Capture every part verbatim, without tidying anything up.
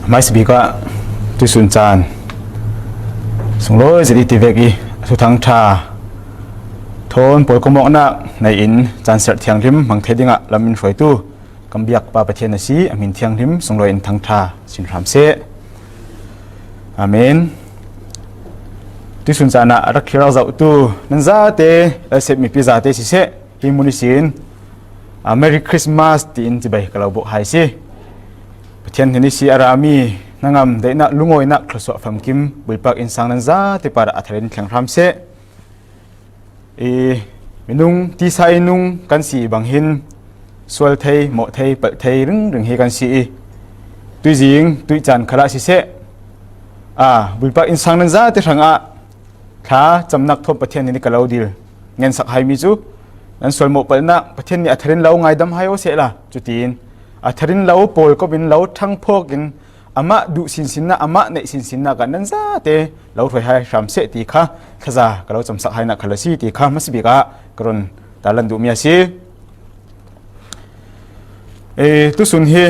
Hmaisabik ah tuisun caan sunglawi zet i tivek i thuthang ṭha thawn pawlkomawknak nei in caan serh thianghlim hmang thei dingah lam in hruaitu kan biak Pa Pathian a si, a hmin thianghlim sunglawi in thangṭha sin hram seh. Amen. Tuisun caan ah a rak thlir rak zohtu nan zate, L C F mipi zate siseh, hi mun ihsin, ah, Merry Christmas tiin cibai ka lo bawh hai si. Pathian hnen i si a rami hnangam daihnak, lungawinak, thluasuah famkim, buipak innsang nan zate parah a tharin thleng hram seh. I minung tisa i nung kan si bang hin sual thei, mawh thei, palh thei ringring hi kan si i tuizing, tuicaan khalah siseh, a, buipak innsang nan zate hrangah thla camnak thawn Pathian hnen i ka lo dil ngensak hai mi cu nan sual mawh palhnak Pathian nih a tharin lo ngaidam hai aw sehla, cutiin a tharin lo pawlkop in lo ṭhangphawk in amah duh sinsinnak, amah neih sinsinnak ah nan zate lo hruai hai hram seh ti kha thaza ka lo camsak hainak khal a si ti kha hmasabik ah ka run tarlan duhmi a si. E, tusun hi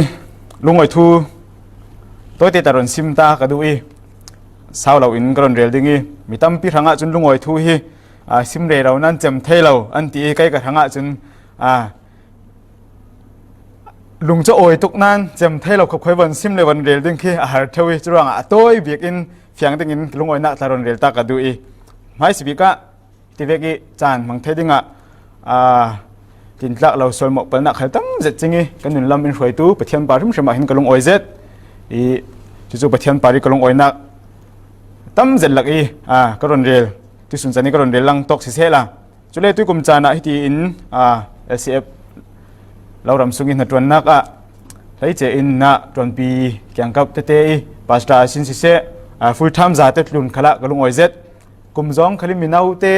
lungawi thu tawite ta run sim ta ka duh i, sau lo in ka run rel ding i, mi tampi hrangah cun lungawi thu hi, a, sim rero nan cem thei lo an ti i, kei ka hrangah cun, a, lungcaw awi tuk nan cem thei lo khop khuai van sim le van rel ding khi a har theu i, curuangah a tawi bik in fiang dingin lungawinak tla run rel ta ka duh i, hmaisabik ah tivek i caan hmang thei dingah, aa, tintlak lo sual mawh palhnak khal tam zet cing i, ka nun lam in hruaitu Pathian pa hrimhrim ah hin ka lungawi zet i, cucu Pathian pa i ka lungawinak tam zet lak i, aa, ka run rel, tuisun caan i ka run rel lang tawk sisehla, cule tuikum caan ah hitiin, aa, L C F lo ram sung i hnaṭuannak ah hleice in ah ṭuanpi kiangkap tete i pastor a sin siseh, aa, full time zate tlun khalah ka lungawi zet. Kum zawng khal i mino te,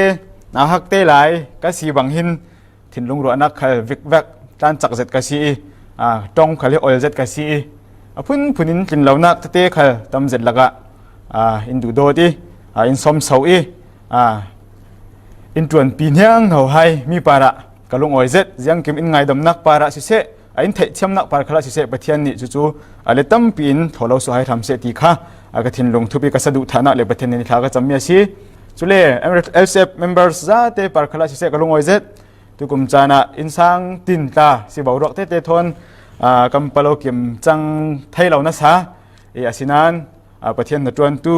nauhak te lai ka si bang hin thinlung ruahnak khal vikvek tlancak zet ka si i, aa, ṭong khal hi ol zet ka si i, a phunphun in tlin lonak tete khal tam zet lakah, aa, in duhdawt i, aa, in sawmso i, aa, in ṭuanpi hniangho hai mi parah ka lungawi zet. Ziangkim in ngaidamnak parah siseh, a in theihthiamnak par khalah siseh, Pathian nih cucu a le tampi in thawh lo suah hai hram seh ti kha, a, ka thinlung thupi ka saduhthahnak le Pathian nih thla ka cammi a si. Cule L C F members zate par khalah siseh ka lungawi zet. Tuikum caan ah innsang tin tla si boruak tete thawn, a, kan palo kim cang thei lo nasa i, asinain, a, Pathian hnaṭuantu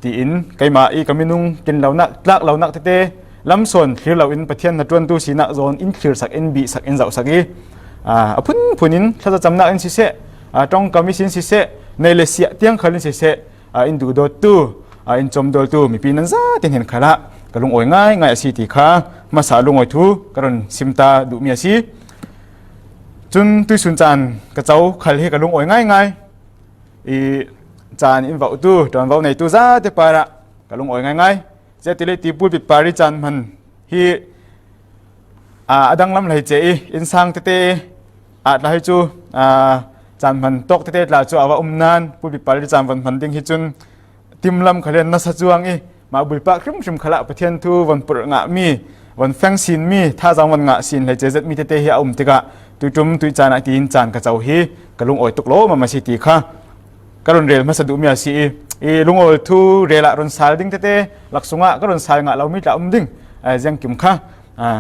tiin keimah i ka minung tlin lonak, tlak lonak tete lamsawn thlir lo in Pathian hnaṭuantu sinak zawn in thlirsak, in bihsak, in zohsak i, aa, a phunphun in thlacamnak in siseh, aa, ṭongkam ihsin siseh, nei le siah tiang khal in siseh, aa, in duhdawttu, aa, in cawmdawltu mipi nan zate hnen khalah ka lungawi ngaingai a si ti kha hmasa lungawi thu ka run sim ta duhmi a si. Cun tuisun caan ka co khal hi ka lungawi ngaingai. I caan in vauhtu, ṭuanvo neitu zate parah ka lungawi ngaingai. Ziatilei ti pulpit pari caan hman hi, aa, a danglam hleice i innsang tete ah tla hi cu, aa, caan hman tawk tete tla cu a va um nan pulpit pari caan van hman ding hi cun timlam khal in nasa cuang i, mah buipak hrimhrim khalah Pathian thu van purh ngahmi, van feng sinmi, thazaang van ngah sin hleice zetmi tete hi a um tikah tuiṭum tuicaan ah tiin caan ka co hi ka lungawi tuk lawmam a si ti kha ka run rel hmasa duhmi a si i, i lungawi thu rel ah run sal ding tete laksung ah ka run sal ngah lomi tla um ding, aa, ziangkim kha, aa,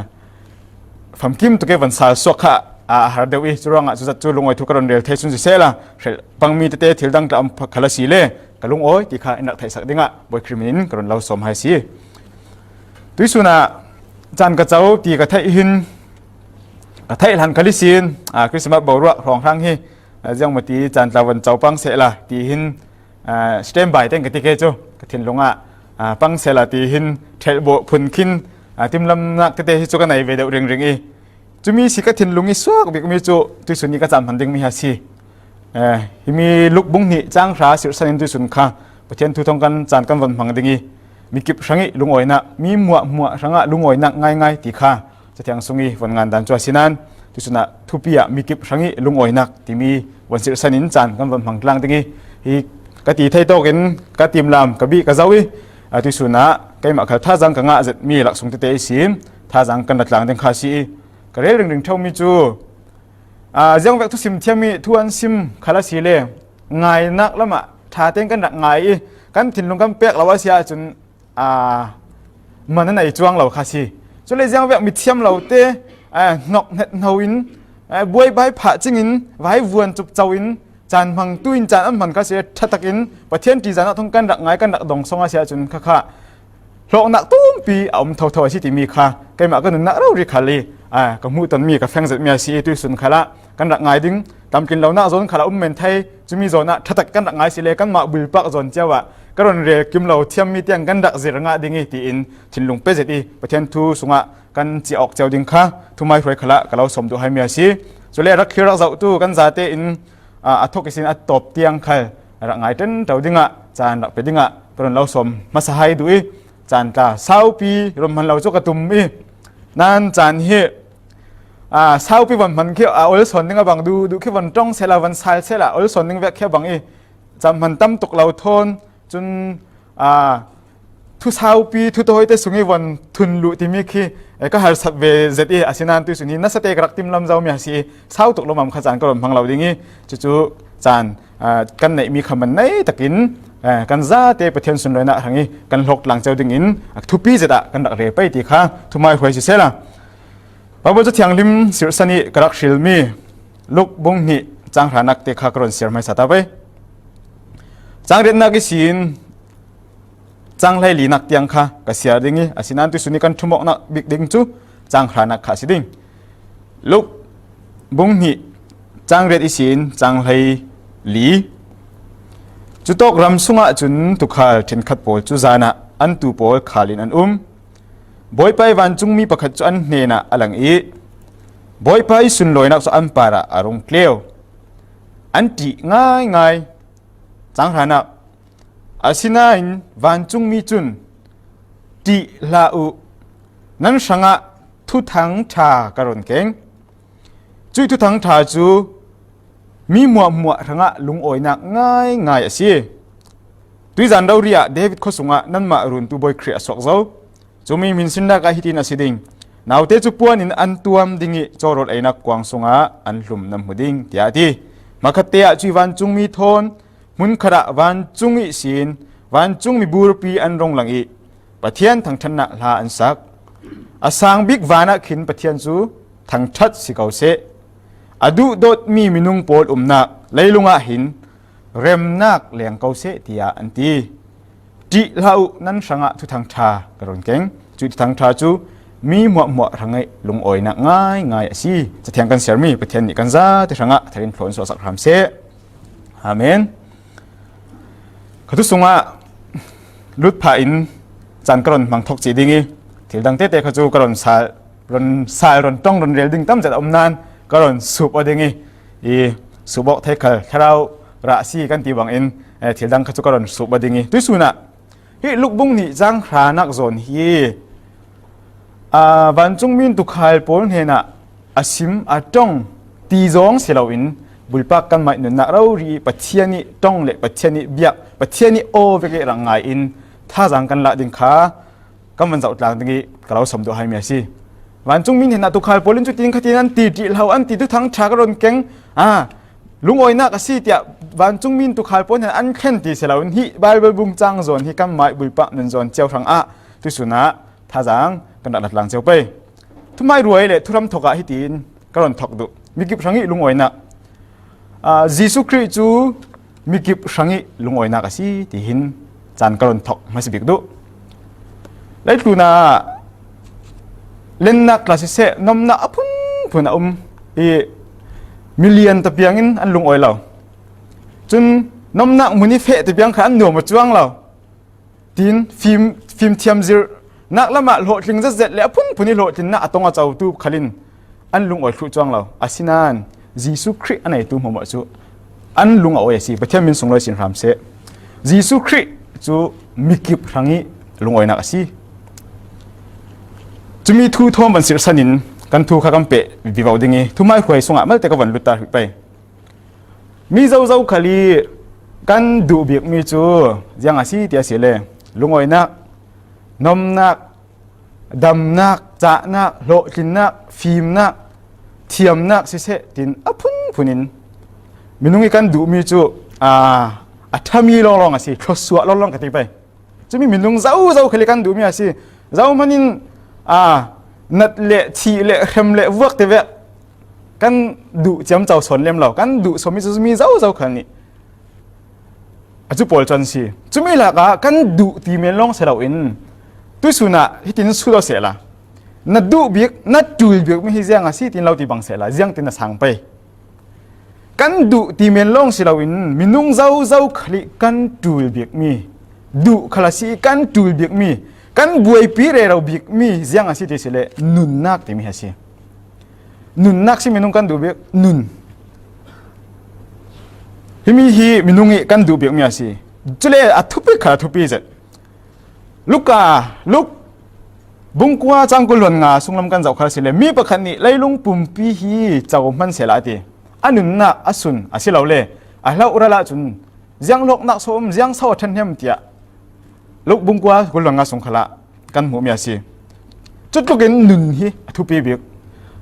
famkim tuk i van sal suak kha, aa, a har deuh i, curuangah cuzat cu lungawi thu ka run rel thei sun sisehla, hrelh pangmi tete thil dang tla um kha-, khal a si le ka lungawi ti kha in rak theihsak dingah Bawi Khrih min in ka run lo sawm hai si. Tuisun ah caan ka co ti ka theih hin, ka theih hlan khal ihsin, aa, Christmas boruak hrawnghrang hi, aa, ziangmati caan tla van co pang sehla ti hin, aa, standby tein ka ti ke cu ka thinlung ah, aa, pang sehla ti hin ṭhelh bawh phun khin, aa, timlamnak tete hi cu ka nei ve deuh ringring i, cumi si ka thinlung i suak bikmi cu tuisun i ka caan hman dingmi hi a si. Aa, himi Luk bung hnih cang hra sirhsan in tuisun kha Pathian thu thawng kan caan kan van hmang ding i, mi kip hrang i lungawinak, mi muahmuah hrangah lungawinak ngaingai ti kha Cathiang sung i von ngan dan cu a si nan, tuisun ah thupi ah mi kip hrang i lungawinak timi von sirhsan in caan kan von hmang tlang ding i, hi ka ti thei tawk in ka timlam ka bih ka zoh i, aa, tuisun ah keimah khal thazaang ka ngah zetmi laksung tete ihsin thazaang kan la tlang ding kha a si i, ka rel ringring ṭheumi cu, aa, ziangvek thusim thiam i thu an sim khal a si le ngainak lamah ṭha tein kan rak ngai i, kan thinlung kan pek lo a si ahcun, aa, man a nei cuang lo kha si. Cule ziangvek mithiam lote, aa, hnok hnetno in, aa, buaibai phah cingin, vaivuan cupco in, caan hmangtu in caan an hman kha si, ṭha takin Pathian ṭihzah nak thawng kan rak ngai, kan rak dong song a si ahcun khakha hlawknak tumpi a um thotho a si timi kha keimah ka nunnak rori khal i, aa, ka hmuhtonmi, ka fengzetmi a si i, tuisun khalah kan rak ngai ding, tlamtlin lonak zawn khalah um men thei, cumi zawn ah ṭha tak kan rak ngai si le kanmah bulpak zawn cio ah ka ron rel kim lo thiammi tiang kan rak zir ngah ding i tiin thinlung pezet i Pathian thu sungah kan ciah awk cio ding kha thumaihruai khalah ka lo sawm duh haimi a si. Cule rak thlir rak zohtu kan zate in, aa, a thawk ihsin a tawp tiang khal rak ngai ṭenṭo dingah, caan rak pe dingah ka ron lo sawm hmasa hai duh i, caan tla saupi ron hman lo cu ka tum i, nan caan hi, aa, saupi von hman khi, aa, olsawn ding a bang, duh duh khi von ṭong sehla, von sal sehla, olsawn ding vek khi a bang i, caan hman tam tuk lo thawn, cun, aa, thu saupi, thu tawite sung i von thun luh timi khi, eh, ka harsat ve zet i, asinain tuisun hi nasate ka rak timlam zomi a si i, sau tuk lawmam kha caan ka ron hmang lo ding i, cucu caan, aa, kan neihmi kha man nei takin, eh, kan zate Pathian sunlawinak hrang i kan hlawk tlang cio dingin, aa, thupi zet ah kan rak rel pei ti kha thumaihruai sisehla, Baibal Ca Thianghlim sirhsan i ka rak hrilmi Luk bung hnih cang hranak te kha ka ron siar hmaisa ta pei. Cang riatnak ihsin cang hleilinak tiang kha ka siar ding i, asinain tuisun i kan ṭhumawknak bik ding cu cang hranak kha a si ding. Luk bung hnih cang riat ihsin cang hleili. Cutawk ram sungah cun tuukhal ṭhenkhat pawl cu zan ah an tuu pawl khal in an um. Bawipa i vancungmi pakhat cu an hnenah a lang i, Bawipa i sunlawinak cu an parah a rung tleu. An ṭih ngaingai. Cang hranak. Asinain vancungmi cun, "Ṭih hlah uh, nan hrangah thuthang ṭha ka ron keng. Cuih thuthang ṭha cu mi hmuahhmuah hrangah lungawinak ngaingai a si. Tuizan rori ah David khuasung ah nanmah Runtu Bawi Khrih a suak zo. Cumi hminsinnak ah hitin a si ding: Naute cu puan in an tuam ding i cawrawl einak kuang sungah an hlum nan hmu ding," tiah a ti. Hmakhatte ah cuih vancungmi thawn hmunkhat ah vancung ihsin vancungmi burpi an rung lang i Pathian thangṭhatnak hla an sak. A sang bik van ah khin Pathian cu thangṭhat si ko seh. A duhdawtmi minung pawl umnak leilung ah hin remnak leng ko seh, tiah an ti. "Ṭih hlah uh, nan hrangah thuthang ṭha ka ron keng. Cuih thuthang ṭha cu mi hmuahhmuah hrangah lungawinak ngaingai a si." Cathiang kan siarmi Pathian nih kan zate hrangah thar in thlawn suahsak hram seh. Amen. Ka thu sungah lut phah in caan ka ron hmang thawk cih ding i, thil dang tete kha cu ka ron sal, ron sal, ron ṭong, ron rel ding tam zet a um nain ka ron sup aw ding i, i sup awk thei khal thlarau rah si kan ti bangin, eh, thil dang kha cu ka ron sup aw ding i, tuisun ah hi Luk bung hnih cang hranak zawn hi, aa, vancungmi in tuukhal pawl hnenah a sim, a ṭong ti zawng si loin, bulpak kanmah i nunnak rori i Pathian i ṭong le Pathian i biak, Pathian i aw vek i rak ngai in thazaang kan lah ding kha kan van zoh tlang ding i ka lo sawm duh haimi a si. Vancungmi hnenah tuukhal pawl in cutin khatin an ti, "Ṭih hlah uh," an ti, "Thuthang ṭha ka ron keng, aa, lungawinak a si," tiah vancungmi in tuukhal pawl hnenah an thlen ti si loin, hih Baibal bung cang zawn hi kanmah i bulpak nun zawn cio hrangah tuisun ah thazaang kan rak la tlang cio pei. Thumaihruai le thuram thawk ah hitin ka ron thawk duh. Mikip hrang i lungawinak. Aa, Jesuh Khrih cu mikip hrang i lungawinak a si, tihin caan ka ron thawk hmasa bik duh. Leitlun ah lennak tla siseh, nomnak a phunphun a um i, milian tapiang in an lungawi lo. Cun nomnak hmun i feh tapiang kha an nuam aw cuang lo. Tin, fim, fimthiam zirhnak lamah hlawhtling zetzet le a phunphun i hlawhtlinnak a tong a cotu khalin an lungawi thluh cuang lo. Asinain Jesuh Khrih a neitu hmuahhmuah cu an lung a awi a si. Pathian min sunglawi sin hram seh. Jesuh Khrih cu mikip hrang i lungawinak a si. Cumi thu thawn van sirhsan in kan thu kha kan peh vivo ding i, thumaihruai sungah malte ka van lut ta rih pei. Mi zozo khal i kan duh bikmi cu ziang a si ti a si le, lungawinak, nomnak, damnak, cahnak, hlawhtlinnak, fimnak, thiamnak siseh, tin a phunphun in minung i kan duhmi cu a, a ṭha mi lawnglawng a si, thluasuah lawnglawng ka ti pei. Cumi minung zozo khal hi kan duh mi a si. Zohmanin, a, nat le thih le hrem le vuak te vek kan duh ciamco sawn lem lo, kan duh sawm mi cu mi zozo khal nih a cu pawl cu an si. Cumi lakah kan duh ti men lawng si loin tuisun ah hitin sut aw sehla, na duh bik, na ṭul bik mi hi ziang a si tin lo ti bang sehla, ziangtin a sang pei. Kan duh ti men lawng si loin minung zozo khal hi kan ṭul bik mi, duh khal a si kan ṭul bik mi, kan buaipi rero bik mi ziang a si ti si le nunnak timi a si. Nunnak si minung kan duh bik nun. Himi hi minung ih kan duh bik mi a si. Cule a thupi khal a thupi zet. Luka, Luk bungkua cangkul luan nga sunglam kan zoh khal si le mi pakhat nih leilung pumpi hi co hman sehla a ti. A nunnak a sun a si lo le a hloh ral ahcun ziang hlawknak so um, ziang so a ṭhahnem tiah Luk bungkua kul luan nga sung khalah kan hmuhmi a si. Cutlukin nun hi a thupi bik.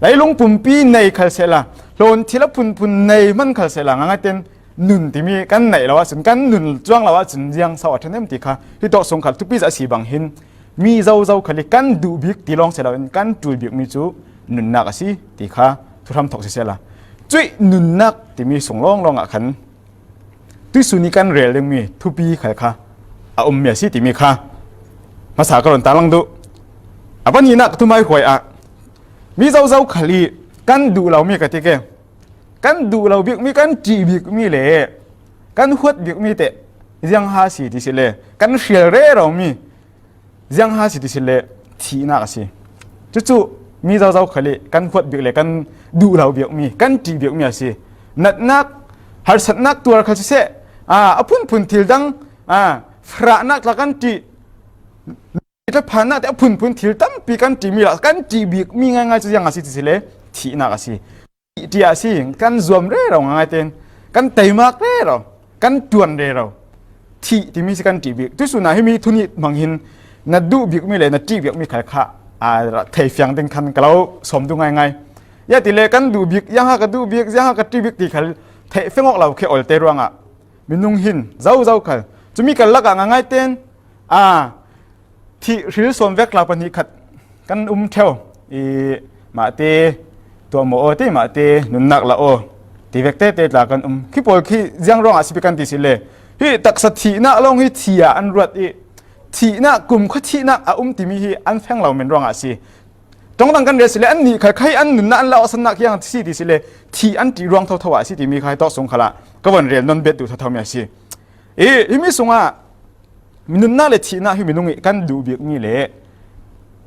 Leilung pumpi nei khal sehla, hlawn thil a phunphun nei hman khal sehla, ngaingai ten nun timi kan neih lo ahcun, kan nun cuang lo ahcun ziang so a ṭhahnem ti kha hi tawh sung khal thupi zet a si bang hin mi zozo khal hi kan duh bik ti lawng si loin kan ṭul bik mi cu nunnak a si ti kha thuhram thawk sisehla, cuih nunnak timi sung lawnglawng ah khan tuisun ih kan rel dingmi thupi khal kha a ummi a si timi kha hmasa ka run tarlang duh. A pahnihnak ka thuhmaihruai ah mi zozo khal ih kan duh lomi ka ti ke, kan duh lo bikmi, kan ṭih bikmi le kan huat bikmi teh ziang ha si ti si le kan hrial rero mi ziang ha si ti si le thihnak a si. Cucu mi zozo khal ih kan huat bik le kan duh lo bikmi, kan ṭih bikmi a si. Natnak, harsatnak tuar khal siseh, aa, a phunphun thil dang, aa, farahnak tla kan ṭih, thlaphannak te a phunphun thil tampi kan ṭihmi la kan ṭih bikmi ngaingai cu ziang a si ti si le thihnak a si. Ṭih a si, kan zuam rero ngaingai tein kan teimak rero, kan ṭuan rero. Thih timi si kan ṭih bik. Tuisun ah himi thunih hmang hin na duh bikmi le na ṭih bikmi khal kha aa theih fiang ding khan ka lo sawm duh ngaingai. Ziah ti le kan duh bik, ziang ha ka duh bik, ziang ha ka ṭih bik ti khal theih fiang awk lo khi olte ruangah minung hin zozo khal cumi kal lakah ngaingai tein, aa, thih hril sawm vek tla pahnih khat kan um ṭheu. I, mahte tuah maw aw ti, mahte nunnak la aw ti vek tete tla kan um. Khi pawl khi ziang ruangah si pi kan ti si le, hi taksa thihnak lawng hi thi ah an ruat ih, thihnak, kumkhua thihnak a um timi hi an feng lo men ruangah a si. Ṭongdang kan rel si le, annih khal kha hi an nunnak, an la awsannak hi ang si ti si le, thih an ṭih ruang thotho ah a si timi kha hi tawk sung khalah ka von rel nawn bet duh thotho mi a si. I, himi sungah nunnak le thihnak hi minung ih kan duh bikmi le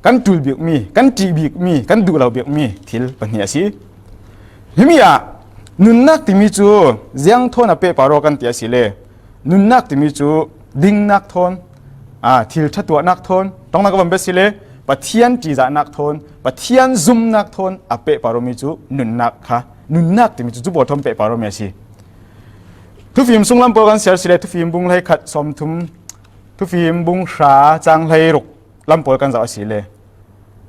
kan ṭul bikmi, kan ṭih bikmi, kan duh lo bikmi thil pahnih a si. Himi ah nunnak timi cu ziang thawn a pehpar aw kan ti a si le, nunnak timi cu dingnak thawn, aa, thil ṭha tuahnak thawn, ṭongnak ka von bet si le, Pathian ṭihzahnak thawn, Pathian zumnak thawn a pehpar awmi cu nunnak kha, nunnak timi cu cu pawl thawn pehpar awmi a si. Thufim sunglam pawl kan siar si le, Thufim bung hleikhat sawmthum, Thufim bung hra cang hleiruk lam pawl kan zoh a si le,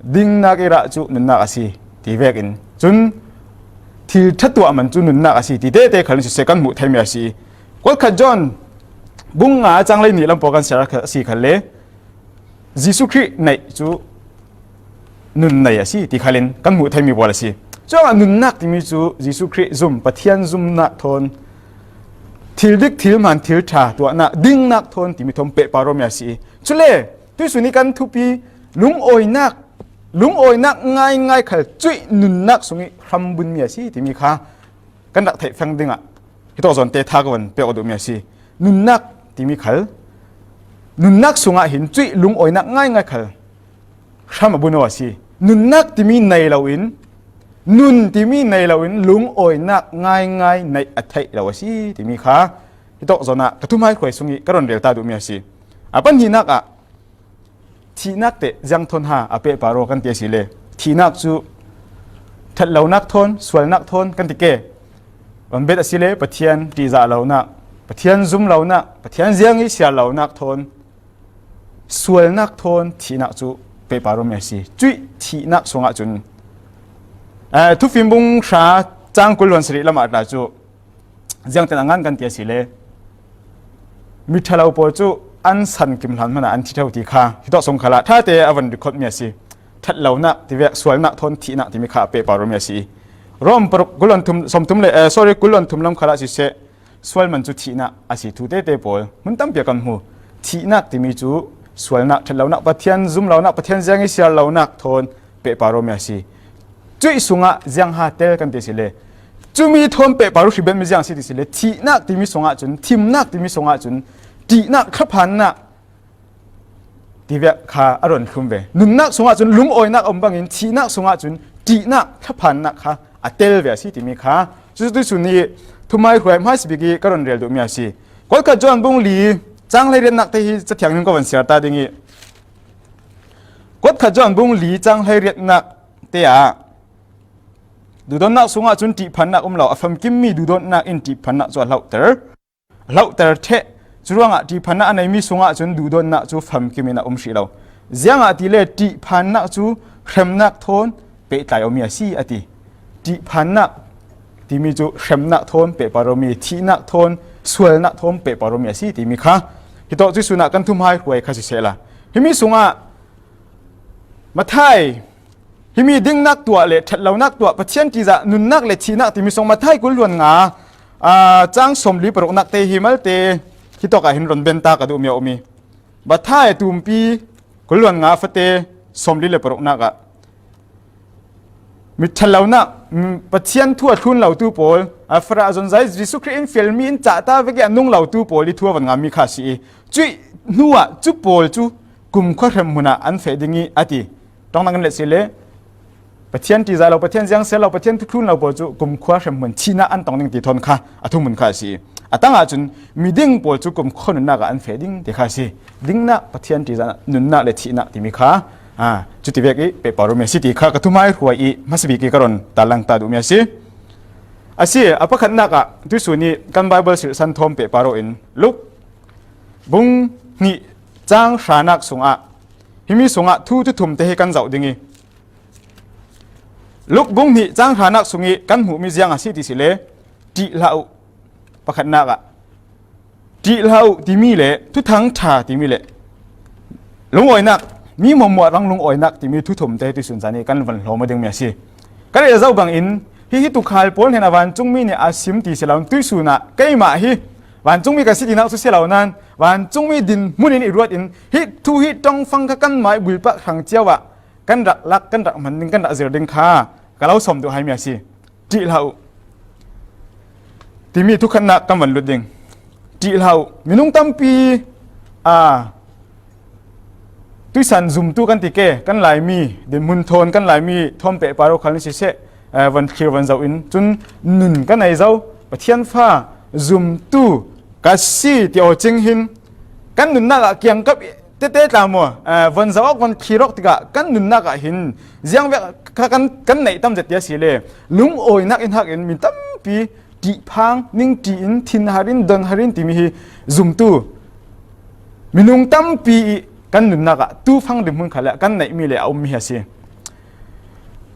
dingnak ih rah cu nunnak a si ti vekin cun thil ṭha tuah man cu nunnak a si ti tete khal in siseh kan hmuh theimi a si. Kualkhat John bung nga cang hleihnih lam pawl kan siar a si khal le, Jesuh Khrih neih cu nun nei a si ti khal in kan hmuh theimi pawl a si. Cuangah nunnak timi cu Jesuh Khrih zum, Pathian zumnak thawn, thil dik, thil hmaan, thil ṭha tuahnak, dingnak thawn timi thawn pehpar awmi a si. Cule tuisun ih kan thupi lungawinak, lungawinak ngaingai khal cuih nunnak sungih hram bunmi a si timi kha kan rak theih feng dingah hitawk zawnte tha ka von pek aw duhmi a si. Nunnak timi khal nunnak sungah hin cuih lungawinak ngaingai khal hram a bun aw a si. Nunnak timi nei loin, nun timi nei loin lungawinak ngaingai neih a theih lo a si timi kha hitawk zawnah ka thuhmaihruai sungih ka run rel ta duhmi a si. A pahnihnak ah thihnak teh ziang thawn ha a pehpar aw kan ti a si le, thihnak cu ṭhat lonak thawn, sualnak thawn kan ti ke. Van bet a si le, Pathian ṭihzah lonak, Pathian zum lonak, Pathian ziang ih siar lonak thawn, sualnak thawn thihnak cu pehpar awmi a si. Cuih thihnak sungah cun, eh, Thufim bung hra cang kul luan sarih lamah tla cu ziangtin a ngan kan ti a si le, mi ṭhalo pawl cu an san kim hlan hmanah an thi ṭheu ti kha hitawk sung khalah ṭhate a van record mi a si. Ṭhatlonak tivek sualnak thawn thihnak timi kha a pehpar awmi a si. Rom paruk kulon thum, sawmthum le, eh, sorry, kulon thum lam khalah siseh, sual man cu thihnak a si thu tete pawl hmun tampi a kan hmu. Thihnak timi cu sualnak, ṭhatlonak, Pathian zumlonak, Pathian ziang i siar lonak thawn pehpar awmi a si. Cuih sungah ziang ha tel kan ti si le, cumi thawn pehpar uh hribenmi ziang si ti si le, thihnak timi sungah cun, thimnak timi sungah cun, ṭihnak, thlaphannak tivek kha a ron thlum ve. Nunnak sungah cun lungawinak a um bangin thihnak sungah cun ṭihnak, thlaphannak kha a tel ve a si timi kha cucu tuihsun i thuhmaihruai hmaisabik i ka ron rel duhmi a si. Kuatkhat Johan bung li cang hleiriatnak te hi Cathiang ning ka van siar ta ding i, Kuatkhat Johan bung li cang hleiriatnak te ah duhdonnak sungah cun ṭihphannak um lo, a famkimmi duhdonnak in ṭihphannak cu a hlauhter, a hlauhter ṭheh. Curuangah ṭihphannak a neimi sungah cun duhdonnak cu famkim in a um hrih lo. Ziangahtile ṭihphannak cu hremnak thawn pehtlai awmi a si, a ti. Ṭihphannak timi cu hremnak thawn pehpar awmi, thihnak thawn, sualnak thawn pehpar awmi a si timi kha hitawk cuih sunah kan thuhmaihruai kha sisehla, himi sungah Matthai, himi dingnak tuah le ṭhatlonak tuah, Pathian ṭihzah nunnak le thihnak timi sung Matthai kul hluan nga, aa, cang sawmli paruknak te hi malte hitawk ah hin ron benta ka duhmi a um i, Matthai a tumpi kul hluan nga fate sawmli le paruknak ah mi ṭhatlonak, mm, Pathian thu a thlun lotu pawl, a Farah a zonzai Jesuh Khrih in fialmi in cahta vek i a nung lotu pawl i thu a van ngammi kha a si i, cuih hnuah cu pawl cu kumkhua hremhmun ah an feh ding i, a ti. Ṭongnak in let si le, Pathian ṭihzah lo, Pathian ziangsiar lo, Pathian thu thlun lo pawl cu kumkhua hremhmun thihnak an tong ding ti thawn kha a thuhmun kha a si. A tangah cun miding pawl cu kumkhua nunnak ah an feh ding ti kha a si. Dingnak, Pathian ṭihzah nunnak le thihnak timi kha, aa, cuti vek i pehpar awmi a si ti kha ka thuhmaihruai i hmasabik i ka ron tarlang ta duhmi a si. A si, a pakhatnak ah tuihsun i kan Baibal silhsan thawn pehpar aw in Luk bung hnih cang hranak sungah himi sungah thu thuthum te hi kan zoh ding i, Luk bung hnih cang hranak sung i kan hmuhmi ziang a si ti si le, ṭih hlah uh, pakhatnak ah, ṭih hlah uh timi le thuthang ṭha timi le lungawinak, mi hmuahhmuah rang lungawinak timi thuthum te tuihsun zan i kan van hlawm aw dingmi a si. Ka rel zoh bangin, hi hi tukhal pawl hnenah vancungmi nih a sim ti si lo, tuihsun ah keimah hi vancungmi ka si tinak cu si lo nain, vancungmi dinhmun in i ruat in, hi thu hi ṭongfang kha kanmah i bulpak hrang cio ah kan rak lak, kan rak hman ding, kan rak zir ding kha ka lo sawm duh haimi a si. Ṭih hlah uh timi thukhatnak kan van lut ding. Ṭih hlah uh. Minung tampi, aa, tuihsan zumtu kan ti ke, kan Laimi dinhmun thawn, kan Laimi thawn pehpar aw khal ni siseh, aa, van thlir van zoh in cun nun ka nei zo, Pathian fa zumtu ka si ti aw cing hin kan nunnak ah kiangkap tete tla maw, aa, von zoh awk, von thlir awk tikah kan nunnak ah hin ziangvek kha kan, kan neih tam zet ti a si le, lungawinak in hak in mi tampi ṭihphang, ningṭih in, thinhar in, donhar in timi hi zumtu minung tampi i kan nunnak ah tufang dinhmun khal ah kan neihmi le a ummi hi a si.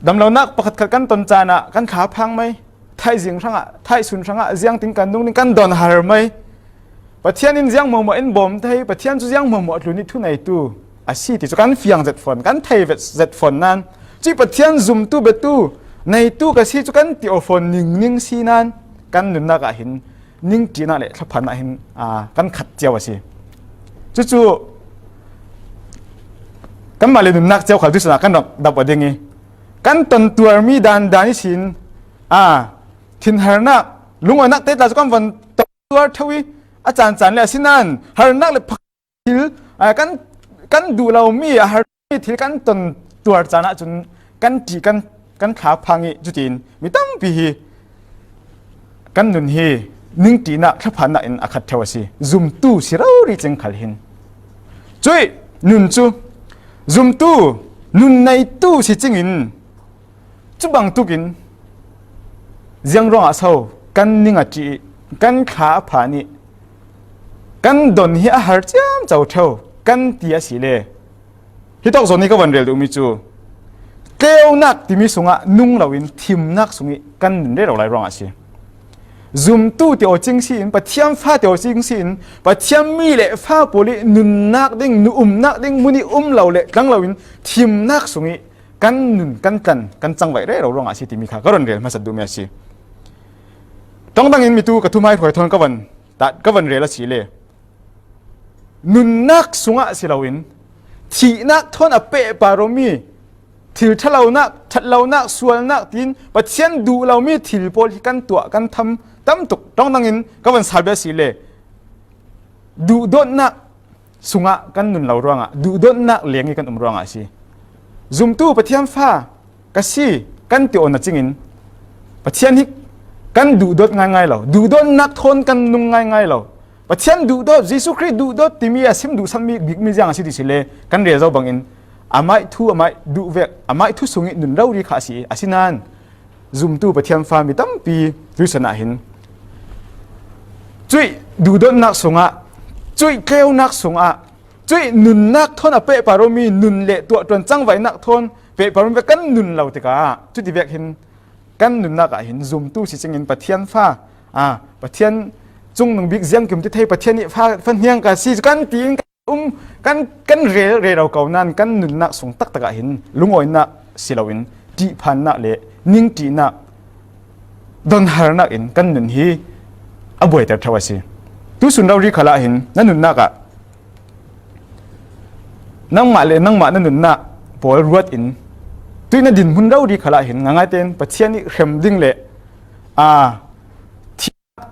Damlonak pakhatkhat kan ton caan ah kan thlaphang mai. Thaizing hrangah, thaihsun hrangah ziangtin kan nung ding, kan donhar mai. Pathian in ziang hmuahhmuah in bawm thei, Pathian cu ziang hmuahhmuah tlun i thuneitu a si ti cu kan fiang zet fawn, kan thei vet zet fawn nain, cuih Pathian zumtu, biatu, neitu ka si cu kan ti aw fawn ningning si nain kan nunnak ah hin ningṭihnak le thlaphannak hin, aa, kan khat cio a si. Cucu kanmah le nunnak cio khal tuihsun ah kan rak dap aw ding i, kan ton tuarmi dandan ihsin, aa, thinharnak, lungawinak te tla cu kan von ton tuar ṭheu i, a caan caan le a si nain harnak le phak thil, aa, kan, kan duh lomi a harmi thil kan ton tuar caan ahcun kan ṭih, kan, kan thlaphang i, cutiin mi tampi hi kan nun hi ningṭihnak, thlaphannak in a khat ṭheu a si. Zumtu si rori cing khal hin cuih nun cu zumtu, nun neitu si cingin, cu bangtuk in ziang ruangah so kan ning a ṭih i, kan thla a phan i, kan don hi a har ciamco ṭheu kan ti a si le, hitawk zawn i ka van rel duhmi cu tleunak timi sungah nung loin thimnak sung i kan nun rero lai ruangah a si. Zumtu ti aw cing si in, Pathian fa ti aw cing si in, Pathian mi le fa pawl i nunnak ding, nu umnak ding mun i um lo le tlang lo in thimnak sung i kan nun, kan tlan, kan cangvaih rero ruangah a si timi kha ka run rel hmasat duhmi a si. Tawngdang in mitu ka thuhmaihruai thawn ka van, ka van rel a si le, nunnak sungah si loin thihnak thawn a pehpar awmi thil ṭhalonak, ṭhatlonak, sualnak tiin Pathian duh lomi thil pawl hi kan tuah, kan tham tamtuk. Tawngdang in ka van sal bia si le, duhdawtnak sungah kan nun lo ruangah, duhdawtnak leng i kan um ruangah a si. Zumtu Pathian fa ka si kan ti aw na cingin Pathian hi kan duhdawt ngaingai lo, duhdawtnak thawn kan nung ngaingai lo. Pathian duhdawt, Jesuh Khrih duhdawt timi a sim duhsanmi bikmi ziang a si ti si le kan rel zo bangin amah thu, amah duh vek, amah thu sung i nun rori kha a si. Asinain zumtu Pathian fa mi tampi tuisun ah hin cuih duhdawtnak sungah, cuih tleunak sungah, cuih nunnak thawn a pehpar awmi nun le tuahṭuan cangvaihnak thawn pehpar awmi vek kan nun lo tikah cuti vek hin kan nunnak ah hin zumtu si cingin Pathian fa, a, Pathian cungnung bik ziangkim ti thei, Pathian i fa, fa hniang ka si kan tiin um, kan, kan rel, rero ko nan kan nunnak sung taktak ah hin lungawinak si loin ṭihphannak le ningṭihnak, donharnak in kan nun hi a buaiter ṭheu a si. Tuisun rori khalah hin na nunnak ah nangmah le nangmah na nunnak pawl ruat in tuih na dinhmun rori khalah hin ngaingaitein Pathian i hrem ding le, a,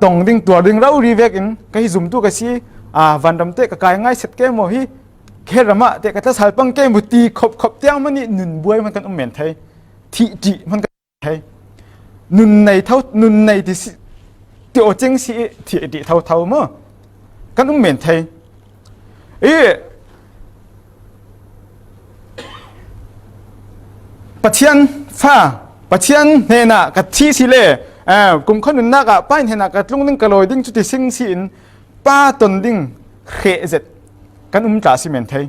tong ding, tuar ding rori vekin ka hi zumtu ka si, a, vanram te ka kai ngai set ke maw hi, khe ramah te ka tlasal pang ke maw ti khop khop tiang hman i nun buai hman kan um men thei, thih ṭih hman kan um men thei. Nun nei tho, nun nei ti si, ti aw cing si i thih ṭih tho tho maw kan um men thei. I Pathian fa, Pathian hnenah ka thi si le, eh, kumkhua nunnak ah Pa hnenah ka tlung ding, ka lawi ding cuti sing si in Pa ton ding hreh zet kan um tla si men thei.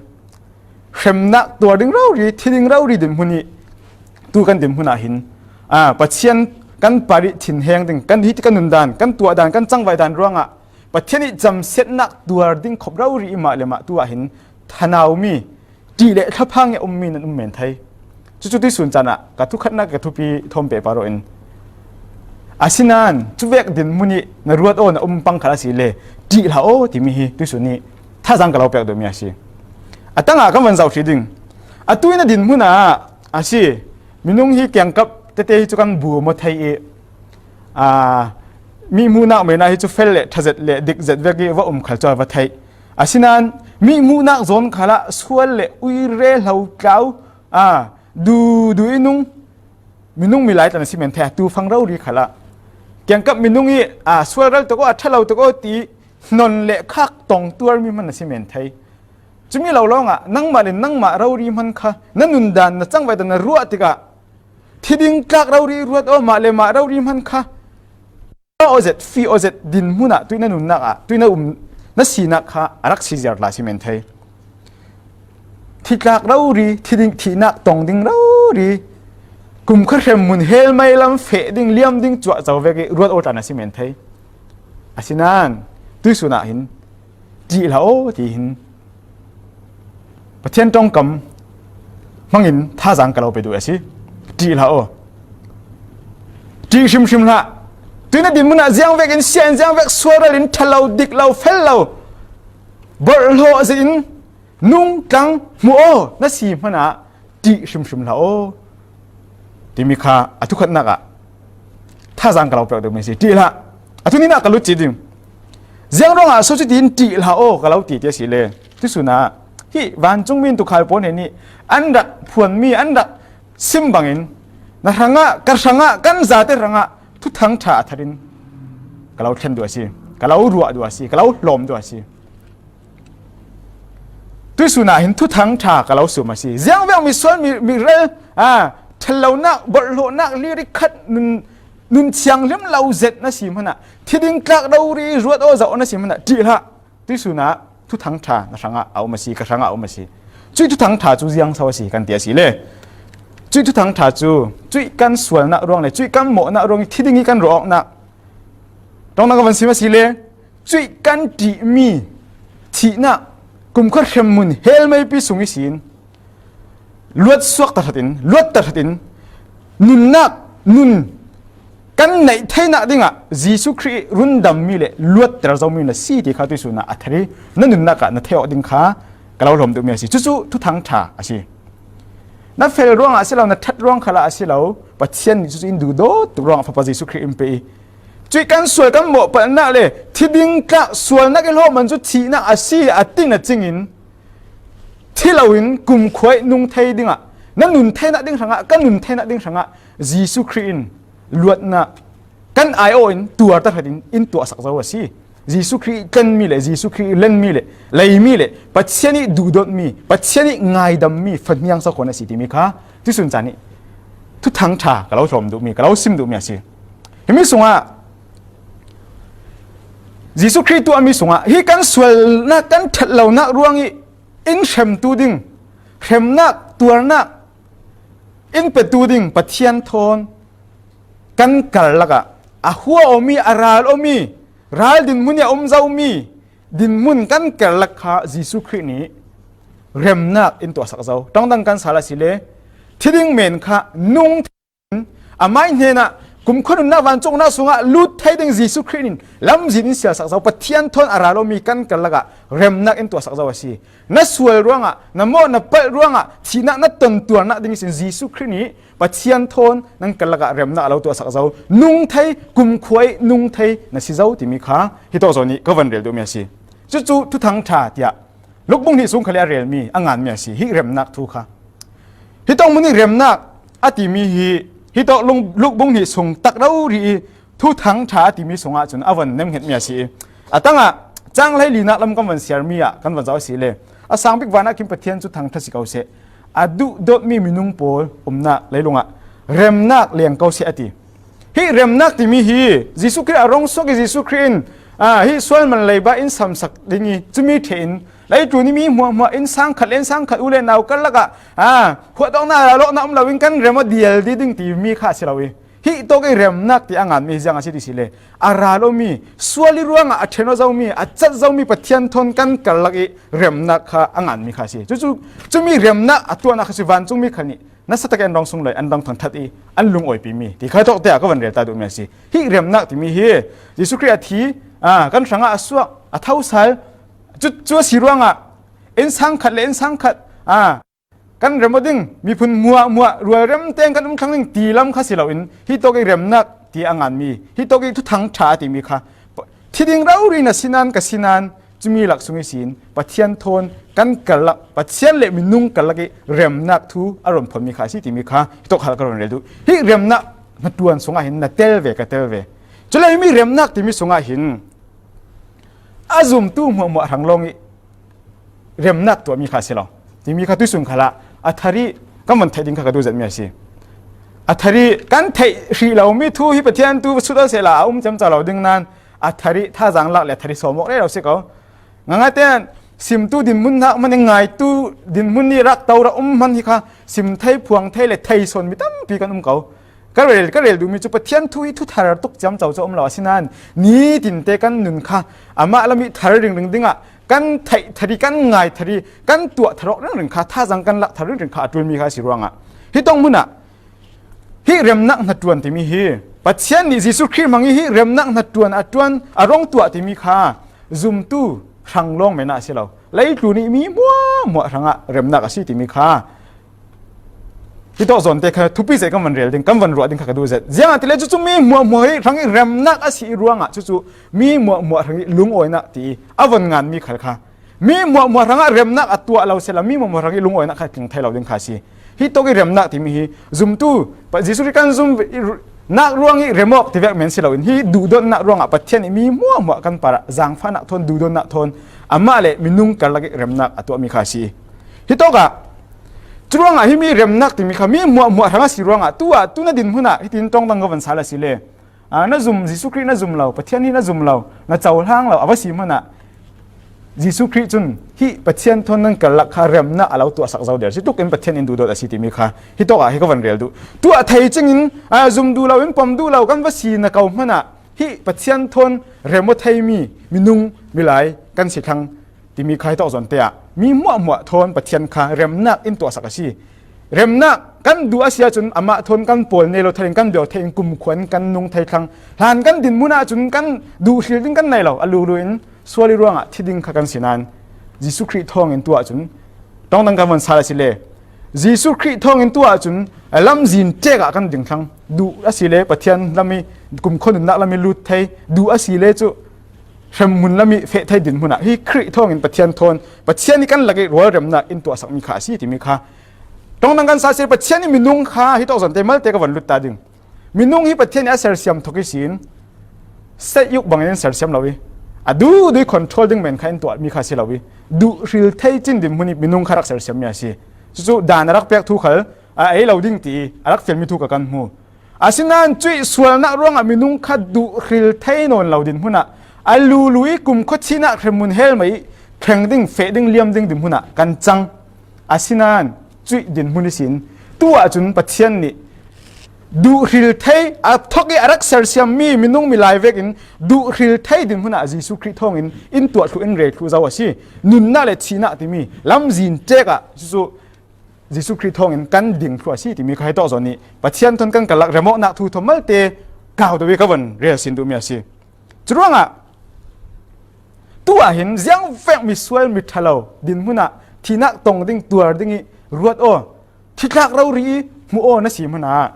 Hremnak tuar ding rori, thi ding rori dinhmun i tu kan dinhmun ah hin, ah, Pathian kan parih thinheng ding, kan hi ti kan nun dan, kan tuah dan, kan cangvaih dan ruangah Pathian i camsiatnak tuar ding khop rori i mah le mah tu ah hin thanaumi, ṭih le thlaphang i a ummi nan um men thei. Cucu tuisun caan ah ka thukhatnak ka thupi thawm pehpar aw in. Asinain cuvek dinhmun i na ruat aw na um pang khat a si le ṭih hlah aw timi hi tuisun i thazang ka lo pek duhmi a si. A tangah kan van zoh hrih ding. Atu i na dinhmun ah a si. Minung hi kiangkap tete hi cu kan bu maw thei i, aa, mi hmuhnak men ah hi cu fel le ṭha zet le dik zet vek i va um khal cu a va theih. Asinain mi hmuhnak zawn khalah sual le uire hlo tlau, aa, duhduh i nung, minung milai tla na si men thei, atu fang rori khalah kiangkap minung i, aa, sual ral tuk aw, a ṭha lo tuk aw ti hnon le khak tong tuarmi hman na si men thei. Cumi lo lawngah nangmah le nangmah rori hman kha na nundan, na cangvaihdan na ruah tikah thi ding tlak rori ruat aw, mah le mah rori hman kha aw zet, fih aw zet dinhmun ah tuih na nunnak ah tuih na um, na sinak kha a rak si ziar hlah si men thei. Thi tlak rori, thi ding, thihnak tong ding rori, kumkhua hrem hmun hel mai lam feh ding, liam ding cuah co vek i ruat aw tla na si men thei. Asinain tuisun ah hin ṭih hlah aw ti hin Pathian ṭongkam hmangin thazang ka lo pe duh a si. Ṭih hlah aw. Ṭih hrimhrim hlah. Tuih na dinhmun ah ziang vekin sian, ziang vek sual ral in ṭha lo, dik lo, fel lo, borhhlawh zet in nung tlang hmu aw na si hmanah ṭih hrimhrim hlah aw timi kha a thukhatnak ah thazang ka lo pek duhmi a si. Ṭih hlah. A thuninah ka lut ci ding. Ziang ruangah so cutin ṭih hlah aw ka lo ti ti a si le, tuisun ah hih vancungmi in tuukhal pawl hnen ih an rak phuanmi, an rak sim bangin na hrangah, ka hrangah, kan zate hrangah Thuthang ṭha a thar in ka lo thlen duh a si, ka lo ruah duh a si, ka lo hlawm duh a si. Tuisun ah hin Thuthang ṭha ka lo sum a si. Ziangvek misual mi, mirel, a, ṭhatlonak, borhhlawhnak, lirikhat nun, nun thianghlim lo zet na si hmanah, thi ding tlak rori ruat aw zoh na si hmanah, ṭih hlah. Tuisun ah Thuthang ṭha na hrangah a um a si, ka hrangah a um a si. Cuih Thuthang ṭha cu ziang so a si kan ti a si le, cuih Thuthang ṭha cu cuih kan sualnak ruang le cuih kan mawhnak ruang ih thi ding ih kan ruah awknak Ṭawngdang ka van sim a si le, cuih kan ṭihmi thihnak kumkhua hremmun hell meipi sung ihsin luat suak tahratin, luat tahratin, nunnak, nun kan neih theinak dingah Jesuh Khrih rundammi le luatter zomi na si ti kha tuisun ah a thar i na nunnak ah na theih awk ding kha ka lo hlawm duhmi a si. Cucu Thuthang ṭha a si. Na fel ruangah a si lo, na ṭhat ruang khalah a si lo, Pathian nih cucu in duhdawt tuk ruangah Fapa Jesuh Khrih in pe i, cuih kan sual kan mawhpalhnak le thi ding tlak sualnak i hlawh man cu thihnak a si a ti na cingin, thi loin kumkhua i nung thei dingah, na nun theinak ding hrangah, ka nun theinak ding hrangah Jesuh Khrih in luatnak kan aiawh in tuar tahratin in tuahsak zo a si. Jesuh Khrih i tlenmi le Jesuh Khrih i lenmi le leimi le Pathian i duhdawtmi, Pathian i ngaidammi fahniang sakhuan a si timi kha tuisun caan i Thuthang ṭha ka lo hlawm duhmi, ka lo sim duhmi a si. Himi sungah Jesuh Khrih tuahmi sungah hi kan sualnak, kan ṭhat lonak ruang i in hremtu ding, hremnak, tuarnak in petu ding Pathian thawn kan karlak ah a hua awmi, a ral awmi, ral dinhmun i a um zomi dinhmun kan karlak kha Jesuh Khrih nih remnak in tuahsak zo. Ṭawngdang kan sal a si le, thi ding men kha nung thei in, amai hnenah kumkhua nunnak vancungnak sungah lut thei ding Jesuh Khrih nih lamzin in sialsak zo. Pathian thawn a ral awmi kan karlak ah remnak in tuahsak zo a si. Na sual ruangah, na mawh na palh ruangah thihnak na tontuarnak ding ihsin Jesuh Khrih nih Pathian thawn nan karlak ah remnak a lo tuahsak zo. Nung thei, kumkhua i nung thei na si zo timi kha hitawk zawn i ka van rel duhmi a si. Cucu Thuthang ṭha tiah Luk bung hnih sung khal i a relmi, a nganmi a si, hih remnak thu kha. Hitawk hmun i remnak a timi hi, hitawk lung-, Luk bung hnih sung tak rori i Thuthang ṭha a timi sungah cun a van nemhngetmi a si i, a tangah cang hlei linak lam kan van siarmi ah kan van zoh a si le, a sang bik vanah khin Pathian cu thangṭhat si ko seh, a duhdawtmi minung pawl umnak leilungah remnak leng ko seh a ti. Hih remnak timi hi Jesuh Khrih a rung suak i Jesuh Khrih in, aa, hih sual man leiba in samsak ding i, cumi ṭheh in leitlun i mi hmuahhmuah, innsang khat le innsang khat, u le nau karlak ah, aa, huahtawknak, ralawknak um loin kan rem aw dial dih ding timi kha a si lo i, hih tawk i remnak ti a nganmi hi ziang a si ti si le, a ral awmi, sual i ruangah a ṭhen aw zomi, a cat zomi Pathian thawn kan karlak i remnak kha a nganmi kha a si. Cucu, cumi remnak a tuahnak kha si vancungmi khal nih nasa takin an rung sunglawi, an rung thangṭhat i an lungawipimi ti kha tawk te ah ka van rel ta duhmi a si. Hih remnak timi hi Jesuh Khrih a thi, aa, kan hrangah a suak, a thosal, cu, cu a si ruangah innsang khat le innsang khat, aa, kan rem aw ding, miphun hmuahhmuah rualrem tein kan um thlang ding ti lam kha si loin, hih tawk i remnak ti a nganmi, hih tawk i Thuthang ṭha a timi kha, thi ding rori na si nan, ka si nan, cumi lak sung ihsin Pathian thawn kan karlak, Pathian le minung karlak i remnak thu a run phonmi kha a si timi kha hitawk khal ka run rel duh. Hih remnak hnaṭuan sungah hin na tel ve, ka tel ve. Cule himi remnak timi sungah hin a zumtu hmuahhmuah hrang lawng i remnak tuahmi kha a si lo timi kha tuisun khalah a thar i kan van theih ding kha ka duh zetmi a si. A thar i kan theih hrih lomi thu hi Pathian thu sut a sehla a um ciamco lo ding nan, a thar i thazaang lak le a thar i sawm awk rero si ko. Ngaingai tein simtu dinhmun hnak hmanh i ngaitu dinhmun i rak to rak um hmanh hi kha sim thei, phuang thei le thei sawn mi tampi kan um ko. Ka rel, ka rel duhmi cu Pathian thu hi thu thar tuk ciamco cu a um lo, asinain nitin te kan nun kha amah lam i thar ringring dingah kan theih thar i, kan ngai thar i, kan tuah thar awk ringring kha, thazaang kan lak thar ringring kha a ṭulmi kha a si ruangah, hitawk hmun ah hih remnak hnaṭuan timi hi Pathian nih Jesuh Khrih hmang i hih remnak hnaṭuan a ṭuan, a rung tuah timi kha zumtu hrang lawng men ah a si lo, leitlun i mi hmuahhmuah hrangah remnak a si timi kha hitawk zawn te kha thupi zet kan van rel ding, kan van ruah ding kha ka duh zet. Ziangahtile cucu mi hmuahhmuah hi hrang i remnak a si i ruangah cucu mi hmuahhmuah hrang i lungawinak ti i a van nganmi khal kha, mi hmuahhmuah hrangah remnak a tuah lo sehla, mi hmuahhmuah hrang i lungawinak kha a tling thei lo ding kha a si. Hitawk i remnak timi hi zumtu, Pa Jesuh Khrih kan zum i ru-, nak ruang i rem awk ti vek men si loin, hi duhdawtnak ruangah Pathian i mi hmuahhmuah kan parah zaangfahnak thawn, duhdawtnak thawn, amah le minung karlak i remnak a tuahmi kha a si. Hitawkah, curuangah himi remnak timi kha mi hmuahhmuah hrang a si ruangah, tu ah, tu na dinhmun ah hitin ṭawngdang ka van sal a si le, aa, na zum, Jesuh Khrih na zum lo, Pathian hi na zum lo, na cohlang lo a va si hmanah Jesuh Khrih cun hih Pathian thawn nan karlak kha remnak a lo tuahsak zo der si, tukin Pathian in duhdawt a si timi kha hitawkah hi ka van rel duh. Tu ah thei cingin, aa, zum duh lo in pom duh lo kan va si na ko hmanah Hih Pathian thawn rem aw thei mi minung milai kan si thlang timi kha hi tawk zawn te ah mi hmuahhmuah thawn Pathian kha remnak in tuahsak a si. Remnak kan duh a si ahcun amah thawn kan pawl ne lo thei in kan bia thei in kumkhua in kan nung thei thlang. Hlan kan dinhmun ahcun kan duh hril ding kan nei lo. A lulu in sual ih ruangah thi ding kha kan si nain Jesuh Khrih thawngin tu ahcun ṭawngdang kan von sal a si le Jesuh Khrih thawngin tu ahcun lamzin ṭek ah kan ding thlang. Duh a si le Pathian lam ih kumkhua nunnak lam ih lut thei, duh a si le cu hremhmun lam ih feh thei dinhmun ah hi Khrih thawngin Pathian thawn Pathian ih kan lak ih rualremnak in tuahsakmi kha a si timi kha ṭawngdang kan sal a si le Pathian ih minung kha hi tawk zawn te malte ka von lut ta ding. Minung hi Pathian ih a sersiam thok ihsin seiyuk bangin in sersiam lo ih a duhduh ih control ding men kha in tuahmi kha a si lo ih duh hril thei cin dinhmun ih minung kha rak sersiammi a si. Cucu dan a rak pek thu khal a ei lo ding ti ih a rak fialmi thu kha kan hmu. Asinain cuih sualnak ruangah minung kha duh hril thei nawn lo dinhmun ah a lulu ih kumkhua thihnak hremhmun hell mei ih thleng ding, feh ding, liam ding dinhmun ah kan cang. Asinain cuih dinhmun ihsin tu ahcun Pathian nih duh hril thei a thok ih a rak sersiammi minung milai vekin duh hril thei dinhmun ah Jesuh Khrih thawngin in tuah thluh in rel thluh zo a si. Nunnak le thihnak timi lamzin ṭek ah cucu Jesuh Khrih thawngin kan ding thluh a si timi kha hi tawk zawn ih Pathian thawn kan kalak remawknak thu thawn malte kau deuh ih ka von rel sin duhmi a si. Curuangah tu ahhin ziangvek misual miṭhalo dinhmun ah thihnak tong ding tuar ding ih ruat aw, thitlak rori ih hmuh aw na si hmanah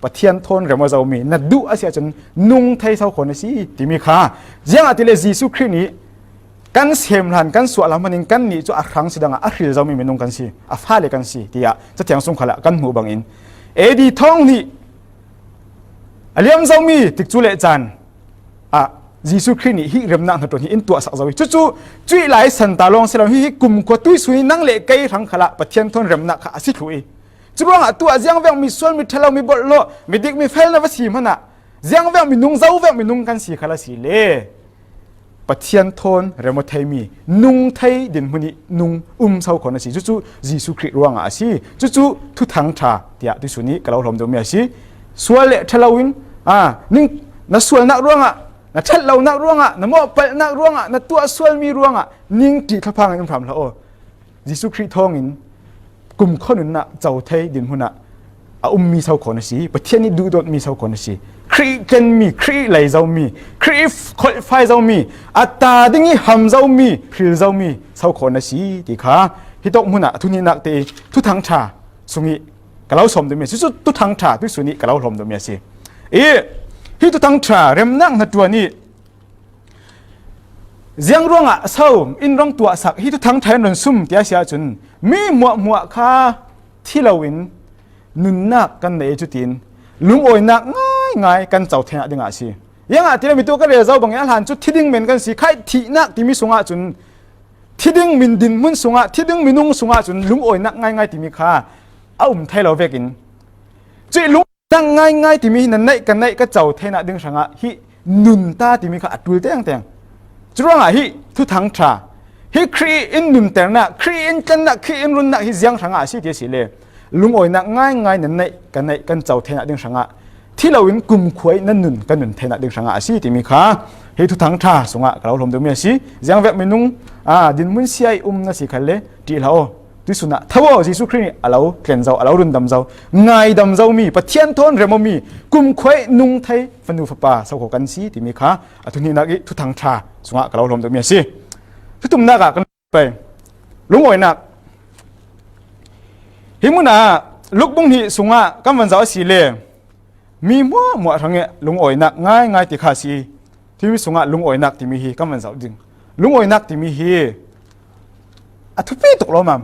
Pathian thawn rem aw zomi na duh a si ahcun nung thei so khaw na si timi kha ziangahtile Jesuh Khrih nih kan sem hlan kan suah hlan hmanin kannih cu a hrang si dangah a hril zomi minung kan si, a fale kan si tiah Cathiang sung khalah kan hmuh bangin A D thawng hnih a liam zomi tikcu le caan ah Jesuh Khrih nih hih remnak hnaṭuan hi in tuahsak zo ih cucu cuih lai santa lawng si lo hi, hi kumkhua tuihsun ih nang le kei hrang khalah Pathian thawn remnak kha a si thluh ih curuangah tu ah ziangvek misual miṭhalo mibolh lawh midik mifel na va si hmanah ziangvek minung zovek minung kan si khal a si le Pathian thawn rem aw theimi nung thei dinhmun ih nung um so khaw na si. Cucu Jesuh Khrih ruangah a si. Cucu Thuthang ṭha tiah tuihsun ih ka lo hlawm deuhmi a si. Sual le ṭhalo in aa, ning na sualnak ruangah, na ṭhat lonak ruangah, na mawhpalhnak ruangah, na tuah sualmi ruangah ning ṭih thlaphang in um hram hlah aw. Jesuh Khrih thawngin kumkhua nunnak co thei dinhmun ah a ummi so khaw na si, Pathian ih duhdawtmi so khaw na si, Khrih ih tlenmi, Khrih ih lei zomi, Khrih ih kholhfai zomi, a ta ding ih ham zomi, hril zomi so khaw na si ti kha hi tawk hmun ah a thuhnihnak te ih Thuthang ṭha sungih ka lo sawm duhmi a si. Cucu Thuthang ṭha tuihsun ih ka lo hlawm duhmi a si. Ih hi Thuthang ṭha remnak hnaṭuan ih ziang ruangah so in rung tuahsak hi Thuthang ṭha in run sum ti a si ahcun mi hmuahhmuah kha thi loin nunnak kan nei cutin lungawinak ngaingai kan co theinak dingah a si. Ziangahtile mi tu ka rel zo bangin a hlan cu thi ding men kan si. Khaih thihnak timi sungah cun thi ding min dinhmun sungah, thi ding minung sungah cun lungawinak ngaingai timi kha a um thei lo vekin cuih lung nak ngaingai timi hi na neih ka neih ka co theinak ding hrangah hih nunta timi kha a ṭul tengteng. Curuangah hih Thuthang ṭha, hih Khrih in nunternak, Khrih in tlennak, Khrih in runnak hi ziang hrangah a si ti a si le lungawinak ngaingai na neih ka neih kan co theinak ding hrangah thi loin kumkhua ih na nun ka nun theinak ding hrangah a si timi kha hih Thuthang ṭha sungah ka lo hlawm duhmi a si. Ziangvek minung aa, dinhmun sia ih um na si khalle ṭih hlah aw. Tuihsun ah tho aw, Jesuh Khrih nih a lo tlen zo, a lo rundam zo, ngaidam zomi, Pathian thawn rem awmi, kumkhua ih nung thei fanu fapa so khaw kan si timi kha a thuhnihnak ih Thuthang ṭha sungah ka lo hlawm duhmi a si. Thutumnak ah kan pei. Lungawinak. Hi hmun ah Luk bung hnih sungah kan van zoh a si le mi hmuahhmuah hrangih lungawinak ngaingai ti kha a si. Timi sungah lungawinak timi hi kan van zoh ding. Lungawinak timi hi a thupi tuk lawmmam,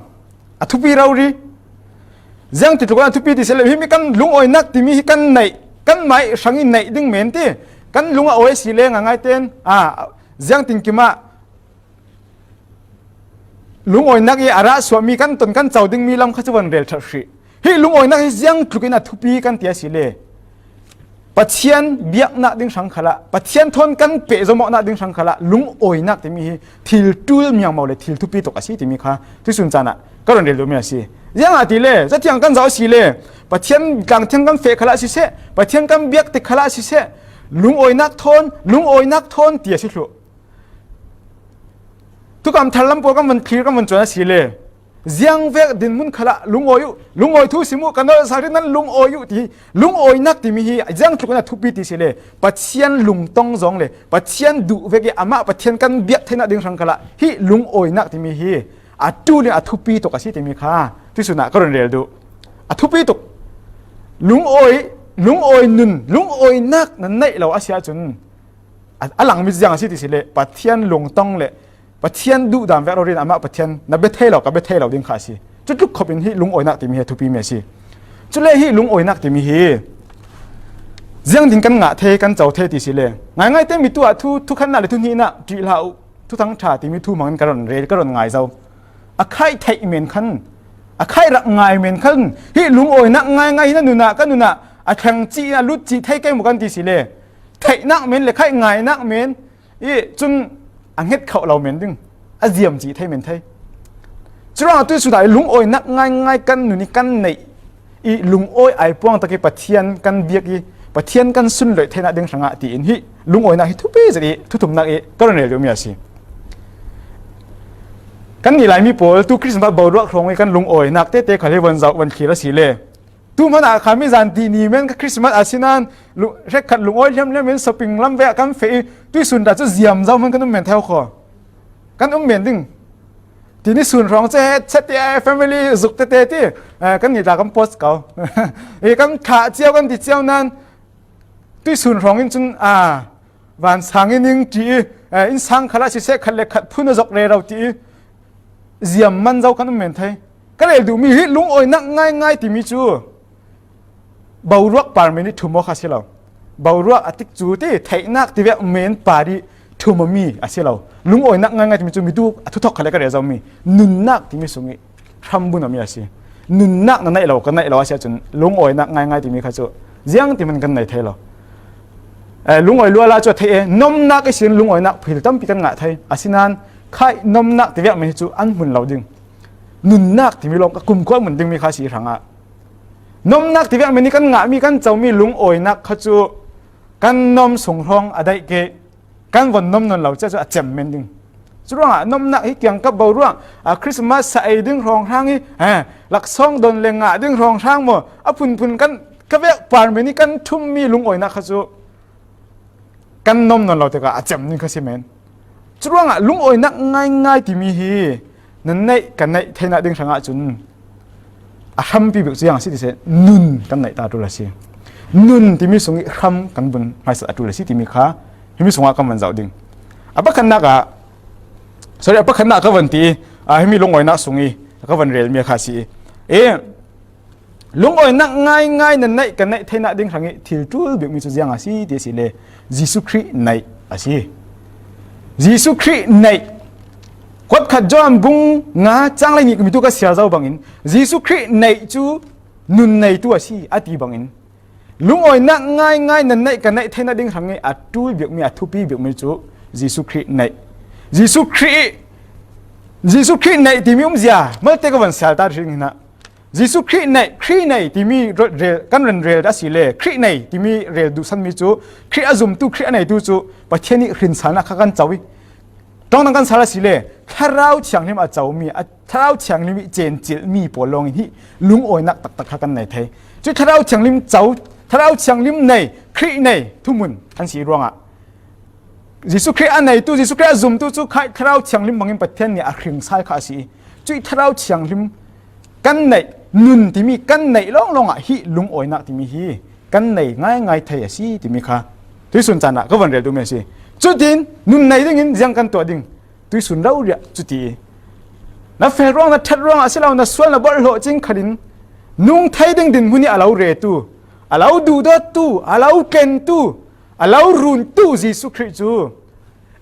a thupi rori. Ziangti tluk a thupi ti si le, himi kan lungawinak timi hi kan neih, kanmah ih hrangih neih ding men ti. Kan lung a awi si le ngaingai ten aa, ziangtin kimah lungawinak ih a rah suahmi kan ton kan co dingmi lam kha cu van rel ṭhat hrih. Hih lungawinak hi ziang tluk in a thupi kan ti a si le Pathian biaknak ding hrang khalah, Pathian thawn kan pehzom awknak ding hrang khalah lungawinak timi hi thil ṭul miangmo le thil thupi tuk a si timi kha tuihsun caan ah ka run rel duhmi a si. Ziangahtile Cathiang kan zoh a si le Pathian tlangthiang kan feh khalah siseh, Pathian kan biak tik khalah siseh, Lungawinak thawn, lungawinak thawn ti a si thluh. Thukam thar lam pawl kan van thlir, kan van cuan a si le, ziangvek dinhmun khalah lungawi uh, lungawi thu sim uh, ka nolsal ri nan lungawi uh ti hi, lungawinak timi hi ziang tluk in a thupi ti si le, Pathian lungtong zawng le Pathian duh vek i amah Pathian kan biak theinak ding hrang khalah hih lungawinak timi hi a tul in a thupi tuk a si timi kha tuisun ah ka run rel duh. A thupi tuk. Lungawi, lungawi nun, lungawinak nan neih lo a si ahcun a, a langmi ziang a si ti si le, Pathian lungtong le Pathian duhdan vek rori in amah Pathian na bia thei lo, ka bia thei lo ding kha a si. Cutluk khop in hih lungawinak timi hi a thupimi a si. Cule hih lungawinak timi hi ziangtin kan ngah thei, kan co thei ti si le, ngaingai te mi tu ah thu, thukhatnak le thuhnihnak ṭih hlah uh, thuthang ṭha timi thu hmangin ka ron rel, ka ron ngai zo. A khaih theih men khan, a khaih rak ngai men khan, hih lungawinak ngaingai hi na nun ah, ka nun ah a thleng cih, a lut cih thei kei maw kan ti si le, theihnak men le khaih ngainak men i cun a hnget khauh lo men ding, a ziam cih thei men thei. Curuangah tuisun ah lungawinak ngaingai kan nun i kan neih i lungawi ai puang tak i Pathian kan biak i Pathian kan sunloih theinak ding hrangah tiin hih lungawinak hi thupi zet i thuthumnak i ka run rel duhmi a si. Kan nih Laimi pawl tu Christmas boruak hrawng i kan lungawinak tete khal hi van zoh, van thlir a si le, tu hmanah kha mi zan ti ni men kha Christmas a si nan lu-, hrekkhat lungawi hliamhliam in shopping lam ve ah kan feh i tuisun ta cu ziam zo hman kan um men theu kho. Kan um men ding. Tini sun hrawng cu he chat i family zuk tete ti, eh, kan nih ta kan post ko. I kan thah cio, kan ti cio nan tuisun hrawng in cun, a, vansang in ning ṭi i, eh, innsang khalah siseh khat le khat phun a zok rero ti i ziam man zo kan um men thei. Ka rel duhmi hi lungawinak ngaingai timi cu boruak par men i ṭhum aw kha a si lo. Boruak a tikcu ti theihnak tivek men par i ṭhum awmi a si lo. Lungawinak ngaingai timi cu mitu a thuthok kha le ka rel zomi nunnak timi sung i hram bun awmi a si. Nunnak na neih lo, ka neih lo a si ahcun lungawinak ngaingai timi kha cu ziang ti hman kan nei thei lo. Eh, lungawi lual ah cu a theih e, nomnak ihsin lungawinak phil tampi kan ngah thei. Asinain khaih nomnak tivek men hi cu an hmun lo ding. Nunnak timi lawng ka kumkhua hmun dingmi kha si hrangah nomnak tivek men hi kan ngahmi, kan comi lungawinak kha cu kan nom sung hrawng a daih ke, kan von nom nawn lo cia cu a cem men ding. Curuangah nomnak hi kiangkap boruak, a, Christmas sa ei ding hrawnghrang hi, eh, laksawng don le ngah ding hrawnghrang maw, a phunphun kan ka vek par men hi kan ṭhummi lungawinak kha cu kan nom nawn lo tikah a cem ding kha si men. Curuangah lungawinak ngaingai timi hi nan neih, ka neih theinak ding hrangah cun a hrampi bik cu ziang a si ti seh, nun kan neih ta a ṭul a si. Nun timi sung i hram kan bun hmaisat a ṭul a si timi kha himi sungah kan van zoh ding. A pakhatnak ah, sorry, a pakhatnak ka van ti i, a, himi lungawinak sung i ka van relmi a kha a si i, e, lungawinak ngaingai nan neih, ka neih theinak ding hrang i thil ṭul bikmi cu ziang a si ti a si le, Jesuh Khrih neih a si. Jesuh Khrih neih. Kuatkhat Johan bung nga cang le nih ka mitu ka siar zo bangin Jesuh Khrih neih cu nun neitu a si a ti bangin lungawinak ngaingai nan neih, ka neih theinak ding hrang i a ṭul bikmi, a thupi bikmi cu Jesuh Khrih neih. Jesuh Khrih, Jesuh Khrih neih timi umzia malte ka van sial ta rih ning hinah. Jesuh Khrih neih, Khrih neih timi rel, kan run rel a si le, Khrih neih timi rel duhsanmi cu Khrih a zumtu, Khrih a neitu cu Pathian ih hrinsalnak kha kan co i, ṭongdang kan sal a si le, Thlarau Thianghlim a comi, a Thlarau Thianghlim ih cencilhmi pawl lawngin hih lungawinak taktak kha kan nei thei. Cuih Thlarau Thianghlim co, Thlarau Thianghlim nei, Khrih nei thuhmun an si ruangah Jesuh Khrih a neitu, Jesuh Khrih a zumtu cu kha Thlarau Thianghlim bangin Pathian nih a hringsal kha a si i, cuih Thlarau Thianghlim kan neih, nun timi kan neih lawnglawng ah hih lungawinak timi hi kan nei ngaingai thei a si timi kha tuihsun caan ah ka von rel duhmi a si. Cutin nun nei dingin ziang kan tuah ding? Tuihsun roriah cuti i na fel ruang, na ṭhat ruang ah a si lo, na sual na borh hlawh cing khalin nung thei ding dinhmun ih a lo retu, a lo duhdawttu, a lo tlentu, a lo runtu Jesuh Khrih cu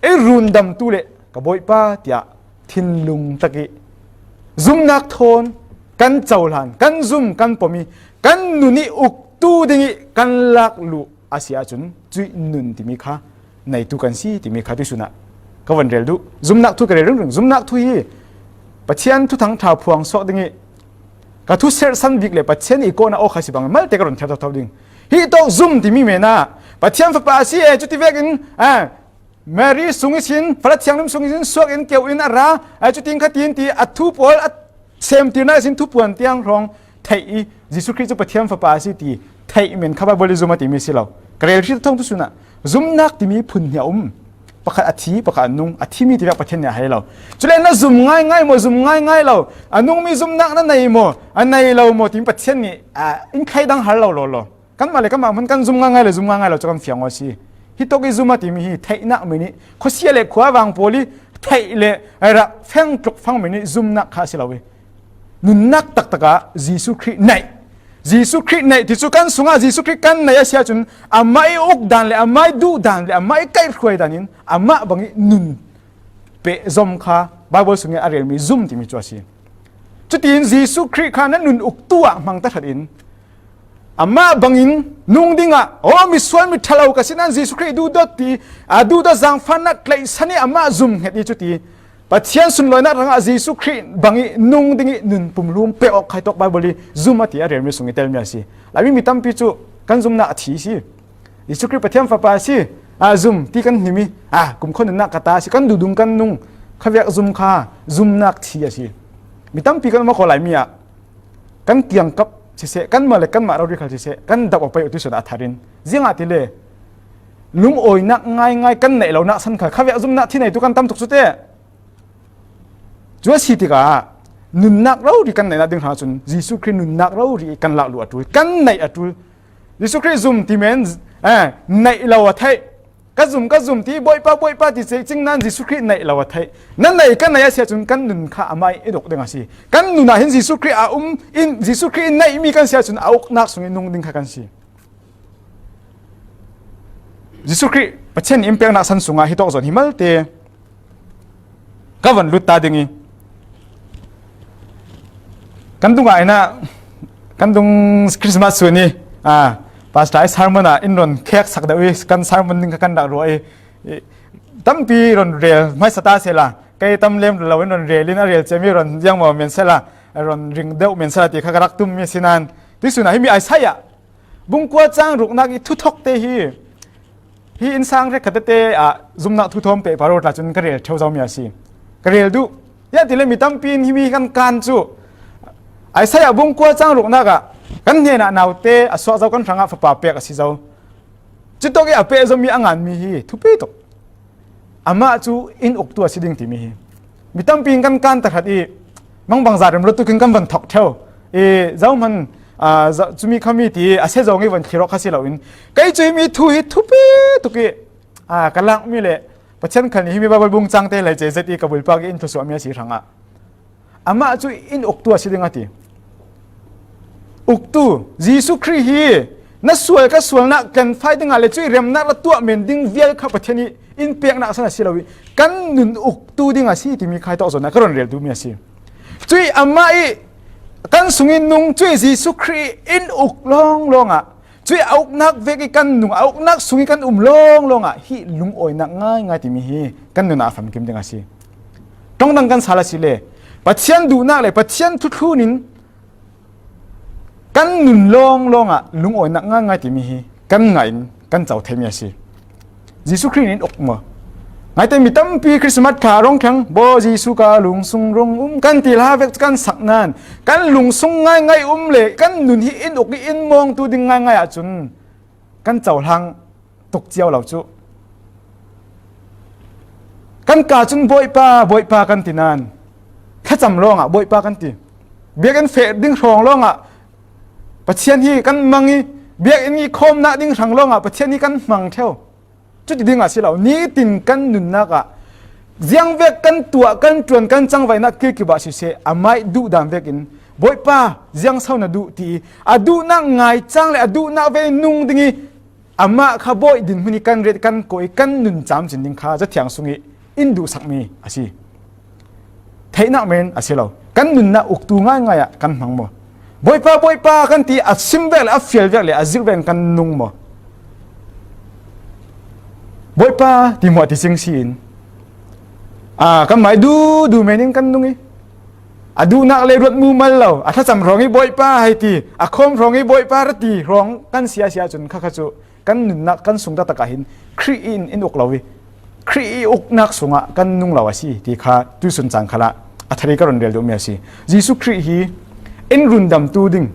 ei rundamtu le ka Bawipa tiah thinlung tak ih zumnak thawn kan cohlan, kan zum, kan pom i kan nun ih uktu ding ih kan lak luh a si ahcun cuih nun timi kha neitu kan si timi kha tuihsun ah ka von rel duh. Zumnak thu ka rel ringring. Zumnak thu hi Pathian thuthang ṭha phuang suak ding ih ka thu serhsan bik le Pathian ih kawhnak aw kha si bang malte ka run ther thotho ding. Hih tawk zum timi men ah Pathian Fapa a si e, cuti vekin, eh, Mary sung ihsin, Fala Thianghlim sung ihsin, suak in keu in a ra, eh, cuting khatin ti a thu pawl a semtirna ihsin thupuan tiang hrawng theih i, Jesuh Khrih cu Pathian Fapa a si ti theih men kha Bible i zum a timi si lo. Ka rel hri thawng tu sunah zumnak timi phun hnih a um. Pakhat a thi, pakhat a nung, a thimi ti vek Pathian nih a hei lo. Cule na zum ngaingai maw, zum ngaingai lo, a nungmi zumnak na nei maw, a nei lo maw, timi Pathian nih, ah, in khai dang har lo law law. Kanmah le kanmah hmun kan zum ngaingai le zum ngaingai lo cu kan fiang aw si. Hi tawk i zum a timi hi theihnak mi nih, khuasia le khuavang pawl i theih le rak feng tluk fang mi nih zumnak kha a si lo i, nunnak taktakah Jesuh Khrih naih. Jesuh Khrih naih ti cu kan sungah Jesuh Khrih kan naih a si ahcun amah i uk dan le amah i duh dan le amah i kaihhruai dan in amah bang i nun peh zom kha Bible sungih a relmi zum timi cu a si. Cutiin Jesuh Khrih kha na nun uktu ah hmang tahratin amah bangin nung dingah, aw, misual miṭhalo ka si nan Jesuh Khrih duhdawt ti, a duhdawt zaangfahnak tlaihsan i amah zum hnget i cuti Pathian sunlawinak hrangah Jesuh Khrih bangih nung dingih nun pumlum peh awk khai tawk Bible i zum a ti a relmi sung i telmi a si. Laimi mi tampi cu kan zumnak a thi si. Jesuh Khrih Pathian Fapa a si, ah, zum ti kan hnim i, ah, kumkhua nunnak ka ta a si, kan duhdung kan nung kha vek zum kha zumnak thi a si. Mi tampi kan um a khaw Laimi ah kan kiangkap siseh, kanmah le kanmah rori khal siseh, kan dap a pei uh ti sun a tharin. Ziangahtile lungawinak ngaingai kan neih lonak san khal kha vek zumnak thi nei tu kan tam tuk cu teh. Cu a si tikah nunnak rori kan neihnak ding hrang cun Jesuh Khrih nunnak rori kan lak luh a ṭul, kan neih a ṭul. Jesuh Khrih zum ti men, eh, neih lo a theih. Ka zum, ka zum ti, Bawipa, Bawipa ti cing nan Jesuh Khrih neih lo a theih. Na nei, ka nei a si ahcun kan nun kha amah i duk ding a si. Kan nun ah hin Jesuh Khrih a um in Jesuh Khrih i neihmi kan si ahcun a uknak sung i nung ding kha kan si. Jesuh Khrih Pathian in peknak san sungah hi tawk zawn hi malte ka von lut ta ding i, kan dungah inah kan dung Christmas sun i, ah, Pastor ai sermon ah in ron khek sak deuh i kan sermon ding kha kan rak ruah i, i, tampi ron rel hmaisa ta sehla, kei tam lem lo in ron rel in a rel ciami ron ziangmaw men sehla, ron ring deuh men sehla ti kha ka rak tum mi si nan. Ti sun ah himi Isaiah bungkua cang ruknak i thuthok te hi, hi innsang hrekkhat tete ah zumnak thu thawm pehpar aw tla cun ka rel ṭheu zomi a si. Ka rel duh. Ziangahtile mi tampi in himi kan kan cu Isaiah bungkua cang ruknak ah kan hnenah naute a suak zo, kan hrangah fapa pek a si zo. Cutawk i a pehzommi a nganmi hi thupi tuk. Amah cu in uktu a si ding timi hi mi tampi in kan kan tahrat i, mangbangza remruat tukin kan von thok ṭheu i, zohman, aa, zo-, cumi khami ti a se zong i von thlir awk kha si loin, kei cu himi thu hi thupi tuk i, aa, ka lakmi le Pathian khal nih himi Bible bung cangte lei cei zet i ka bulpak i in thluasuahmi a si hrangah, amah cu in uktu a si ding a ti. Uktu, Jesuh Khrih hi na sual ka sualnak tlanfai dingah le cuih remnak la tuah men ding vial kha Pathian i in peknak san a si lo i, kan nun uktu ding a si timi khai tawk zawnah ka ron rel duhmi a si. Cuih amah i kan sung i nung, cuih Jesuh Khrih i in uk lawnglawng ah, cuih a uknak vek i kan nung, a uknak sung i kan um lawnglawng ah hih lungawinak ngaingai timi hi kan nun ah a famkim ding a si. Ṭongdang kan sal a si le Pathian duhnak le Pathian thuthlun in kan nun lawnglawng ah lungawinak ngaingai timi hi kan ngah in kan co theimi a si. Jesuh Khrih in uk maw? Ngaite mi tampi Christmas thla rong thleng baw Jesuh ka lungsung rong um kan ti hla vek cu kan sak nan, kan lungsung ngaingai um le kan nun hi in uk i in mawngtu ding ngaingai ahcun kan cohlang tuk cio lo cu. Kan ka cun Bawipa, Bawipa kan ti nan, thlacam lawngah Bawipa kan ti. Biakinn feh ding hrawng lawngah Pathian hi kan mang i, biakinn i khawmnak ding hrang lawngah Pathian hi kan hmang ṭheu. Cuti dingah si lo, nitin kan nunnak ah ziangvek kan tuah, kan ṭuan, kan cangvaihnak kilkip ah siseh, amah i duhdan vekin, Bawipa, ziangso na duh, ti i a duhnak ngai cang le a duhnak ve nung ding i, amah kha bawi dinhmun i kan ret, kan kawh i kan nun camcin ding kha zathiang sung i in duhsakmi a si. Theihnak men a si lo. Kan nunnak uktu ngaingai ah kan hmang maw? Bawipa, Bawipa kan ti, a sim vek le a fial vek le a zirh vek in kan nung maw? Bawipa ti hmuah ti sing si in, aa, kanmah i duhduh men in kan nung i, a duhnak le ruat mumal lo, a thlacam hrawng i Bawipa hei ti, a khawm hrawng i Bawipa ra ti hrawng kan si a si ahcun khakha cu kan nunnak kan sung taktak ah hin Khrih in in uk lo i, Khrih i uknak sungah kan nung lo a si ti kha tuisun caan khalah a thari ka run rel duhmi a si. Jesuh Khrih hi in rundamtu ding,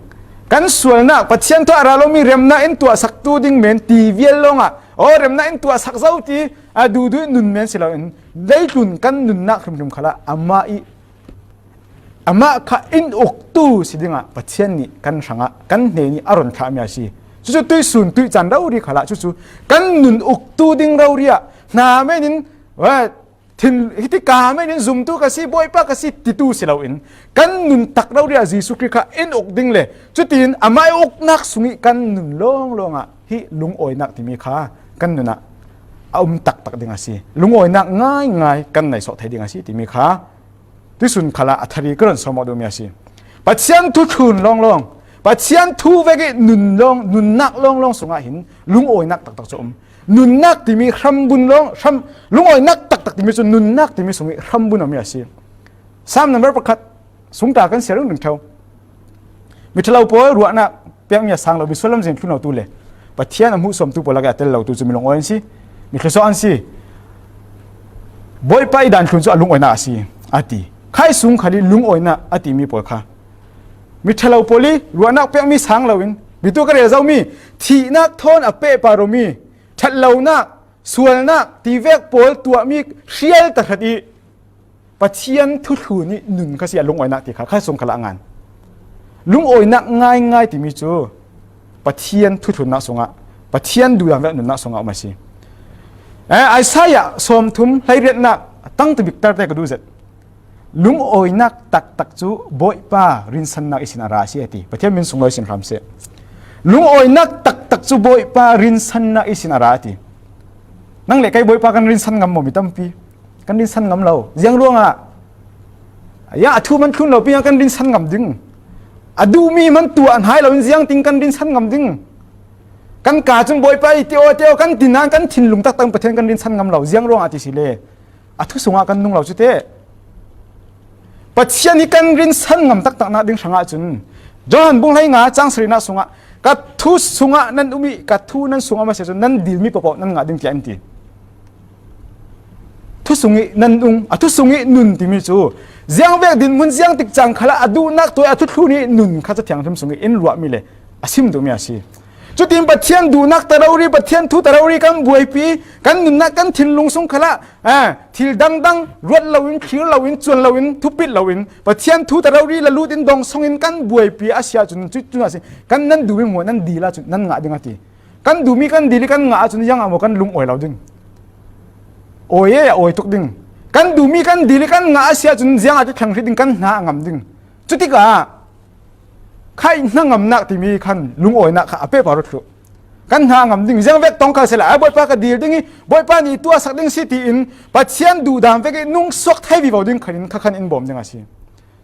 kan sualnak, Pathian thu a ra lomi remnak in tuahsaktu ding men ti vial lawngah, aw, remnak in tuahsak zo ti a duhduh nun men si loin, leitlun kan nunnak hrimhrim khalah amah i, amah kha in uktu si dingah Pathian nih kan hrangah kan hnenih a run thlahmi a si. Cucu tuisun tuicaan rori khalah cucu kan nun uktu ding rori ah hna menin, eh, thin, hiti ka menin zumtu ka si, Bawipa ka si titu si loin, kan nuntak rori ah Jesuh Khrih kha in uk ding le cutin amah i uknak sung i kan nun lawnglawng ah hih lungawinak timi kha kan nun ah a um taktak ding a si. Lungawinak ngaingai kan neisawh thei ding a si timi kha tuisun khalah a thari ka run sawm awk duhmi a si. Pathian thu thlun lawnglawng, Pathian thu vek i nun lawng, nunnak lawnglawng sungah hin lungawinak taktak cu a um. Nunnak timi hrambun lawng, hram, lungawinak taktak timi cu nunnak timi sung i hrambun a mi a si. Sam number pakhat sungta kan siar ringring ṭheu. Miṭhalo pawl ruahnak pekmi a sang lo, misual lamzin thlun lotu le Pathian a hmuhsuamtu pawl lakah a tel lotu cu mi lungawi an si, mi thluasuah an si. Bawipa i dan thlun cu a lungawinak a si, a ti. Khai sung khal i lungawinak a timi pawl kha miṭhalo pawl i ruahnak pekmi sang loin, mitu ka rel zomi, thihnak thawn a pehpar awmi ṭhatlonak, sualnak tivek pawl tuahmi hrial tahrat i Pathian thuthlun i nun kha si a lungawinak ti kha, kha sung khalah a ngan. Lungawinak ngaingai timi cu Pathian thuthlunnak sungah, Pathian duhdan vek nunnak sungah a um a si. Eh, Isaiah sawmthum hleiriatnak a tang tabik tarte ka duh zet. Lungawinak taktak cu Bawipa rinsannak ihsin a ra a si, a ti. Pathian min sunglawi sin hram seh. Lungawinak taktak cu Bawipa rinsannak ihsin a ra, a ti. Nang le kei Bawipa kan rinsan ngam maw, mi tampi? Kan rinsan ngam lo. Ziang ruangah? Ya, a thu man thlun lo pi kan rinsan ngam ding. A duhmi man tuah hnai loin ziang ting kan rinsan ngam ding? Kan ka cun Bawipa i ti aw, ti aw kan ti nain kan thinlung taktak in Pathian kan rinsan ngam lo. Ziang ruangah ti si le? A thu sungah kan nung lo cu teh. Pathian hi kan rinsan ngam taktaknak ding hrangah cun Johan bung hleinga cang sarihnak sungah, "Ka thu sungah nan um i ka thu nan sungah a si ahcun nan dilmi paohpaoh nan ngah ding," tiah in ti. Thu sung i nan um, a thu sung i nun timi cu ziangvek dinhmun ziang tik caan khalah a duhnak tuai a thuthlun i nun kha Cathiang Hrim sung i in ruahmi le a sim duhmi a si. Cutin Pathian duhnak ta rori, Pathian thu ta rori kan buaipi, kan nunnak kan thinlung sung khalah, eh, thil dangdang ruat loin, thlir loin, cuan loin, thupit loin, Pathian thu ta rori la lut in dong songin kan buaipi a si ahcun, cu, cu a si. Kan nan duhmi hmuah nan dil ahcun nan ngah ding a ti. Kan duhmi kan dil i kan ngah ahcun ziangah maw kan lung awi lo ding? Awi e, awi tuk ding. Kan duhmi kan dil i kan ngah a si ahcun ziangah ti thlang hri ding, kan hna a ngam ding. Cutikah kha i hnangamnak timi khan lungawinak kha a pehpar u thluh. Kan hna a ngam ding, ziangvek tong kha sila, a Bawipa ka dil ding i Bawipa nih tuahsak ding si tiin Pathian duhdan vek i nung suak thei vivo ding khan in kha khan in bawm ding a si.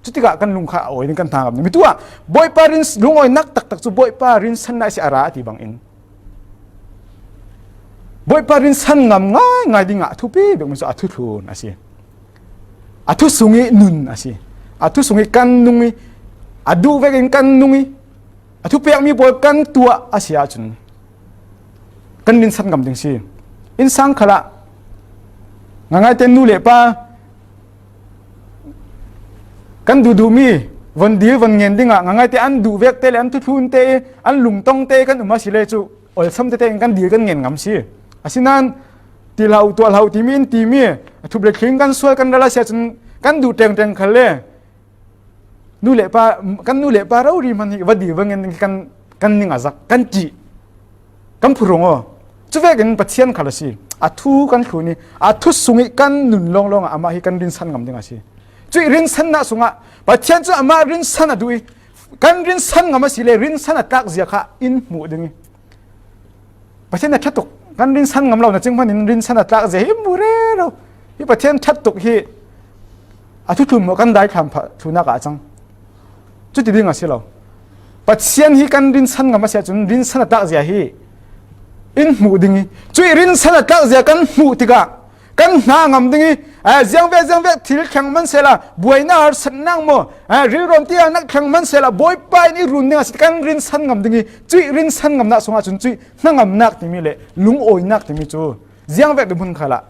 Cutikah kan lung kha a awi ding, kan hna a ngam ding. Mi tu ah Bawipa rin, lungawinak taktak cu Bawipa rinsannak si a ra a ti bangin Bawipa rinsan ngam ngaingai dingah a thupi bikmi cu a thuthlun a si. A thu sung i nun a si. A thu sung i kan nung i, a duh vekin kan nung i, a thupekmi pawl kan tuah a si ahcun kan rinsan ngam ding si. Innsang khalah ngaingai tein nu le pa kan duhduhmi von dil von ngen dingah ngaingai te an duh vek te le an thuthlun te i an lungtong te i kan um a si le cu olsam tete in kan dil kan ngen ngam si. Asinain ti hlah uh, tuah hlah uh timi in timi a thup le thling kan sual kan ral a si ahcun kan duh ṭengṭeng khal le nu le pa, kan nu le pa rori hmanh hi va dil va ngen ding hi kan, kan ning a zak, kan ṭih, kan phurung aw. Cuvekin Pathian khal a si. A thu kan thlun i a thu sung i kan nun lawnglawng ah amah hi kan rinsan ngam ding a si. Cuih rinsannak sungah Pathian cu amah rinsan a duh i kan rinsan ngam a si le rinsan a tlak zia kha in hmuh ding i Pathian a ṭha tuk, kan rinsan ngam lo na cing hmanh in rinsan a tlak zia hi mu rero. Hi Pathian ṭhat tuk hi a thuthlun maw kan daithlam phah thlunak ah a cang. Cuti ding a si lo. Pathian hi kan rinsan ngam a si ahcun rinsan a tlak zia hi in hmuh ding i cuih rinsan a tlak zia kan hmuh tikah kan hna a ngam ding i A, ziangvek ziangvek thil thleng hmansehla, buaina harsatnak maw, a, rilrawm tialnak thleng hmansehla, Bawipa in i run ding a si, kan rinsan ngam ding hi, cuih rinsan ngamnak sungah cun cuih hnangamnak timi le lungawinak timi cu ziangvek dinhmun khalah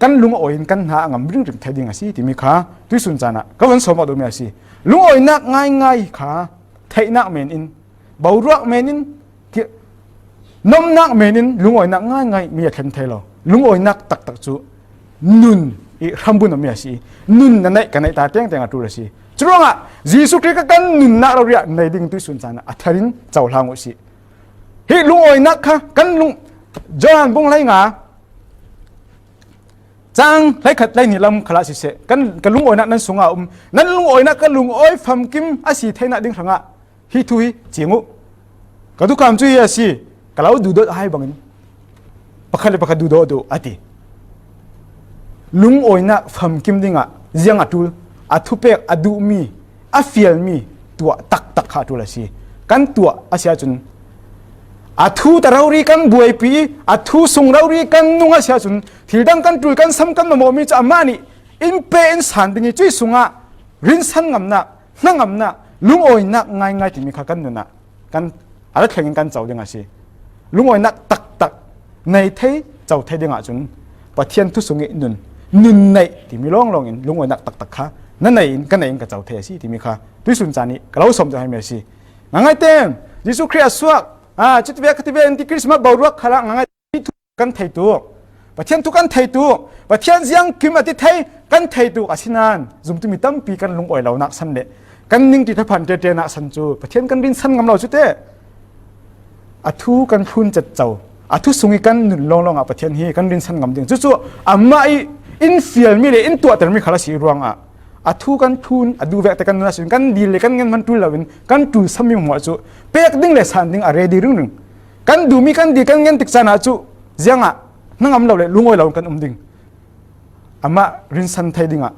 kan lungawi in kan hna a ngam ringring thei ding a si timi kha tuisun caan ah ka von sawm awk duhmi a si. Lungawinak ngaingai kha theihnak men in, boruak men in, ki-, nomnak men in lungawinak ngaingai mi a thlen thei lo. Lungawinak taktak cu nun i hrambun awmi a si. Nun na neih, ka neih ta tengteng a ṭul a si. Curuangah Jesuh Khrih kha kan nunnak rori ah nei ding tuisun caan ah a thar in cohlang uh si. Hi lungawinak kha kan lung, Johan bung hleinga, cang hleikhat hleihnih lam khalah siseh, kan, ka lungawinak nan sungah a um, nan lungawinak ka lungawi famkim a si theinak ding hrangah hi thu hi cing uh. Ka duhkham cu hi a si, ka lo duhdawt hai bangin pakhat le pakhat duhdawt uh, a ti. Lungawinak famkim dingah ziang a ṭul, a thupek, a duhmi, a fialmi tuah taktak kha a ṭul a si. Kan tuah a si ahcun a thu ta rori kan buaipi i, a thu sung rori kan nung a si ahcun thil dang kan ṭul, kan sam, kan mamawhmi cu amah nih in pe in san ding i, cuih sungah rinsan ngamnak, hnangamnak, lungawinak ngaingai timi kha kan nun ah kan a ra thleng in kan co ding a si. Lungawinak taktak nei thei, co thei ding ahcun Pathian thu sung i nun, nun neih timi lawnglawng in lungawinak taktak kha na nei in, ka nei in ka co thei a si timi kha tuisun caan i ka lo sawm deuh hai mi a si. Ngaingai ten Jesuh Khrih a suak, a, cutivek khativek in ti Christmas boruak khalah ngaingai kan thei tuk. Pathian thu kan thei tuk. Pathian ziangkim a ti thei kan thei tuk. Asinain zumtu mi tampi kan lungawi lonak san le kan ningṭi thaphan ṭeṭenak san cu Pathian kan rinsan ngam lo cu teh. A thu kan thlun cet co. A thu sung i kan nun lawnglawng ah Pathian hi kan rinsan ngam ding. Cucu amah i in fialmi le in tuahtermi khal a si ruangah a thu kan thlun, a duh vekte kan nun ah sin kan dil le kan ngen hman ṭul loin kan ṭul sammi hmuah cu pek ding le san ding a ready ringring. Kan duhmi, kan dil, kan ngen tik caan ah cu ziangah hnangam lo le lungawi lo kan um ding? Amah rinsan thei dingah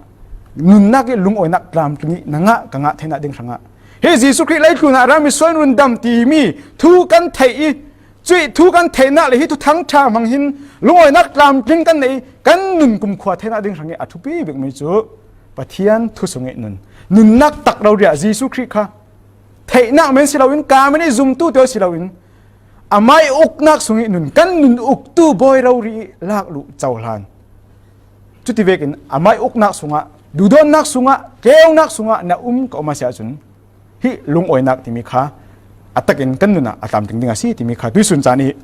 nunnak i lungawinak tlamtling i na ngah, ka ngah theinak ding hrangah hi Jesuh Khrih leitlun ah a ra misual rundam timi thu kan theih i, cuih thu kan theihnak le hi thuthang ṭha hmang hin lungawinak tlamtling kan neih i kan nun kumkhua theinak ding hrang i a thupi bikmi cu Pathian thu sung i nun, nunnak tak rori ah Jesuh Khrih kha theihnak men si loin, ka men i zumtu tio si loin, amah i uknak sung i nun, kan nun uktu bawi rori i lak luh cohlan. Cuti vekin amah i uknak sungah, duhdawtnak sungah, tleunak sungah na um ka um a si ahcun hi lungawinak timi kha a takin kan nun ah a tlamtling ding a si timi kha tuisun caan i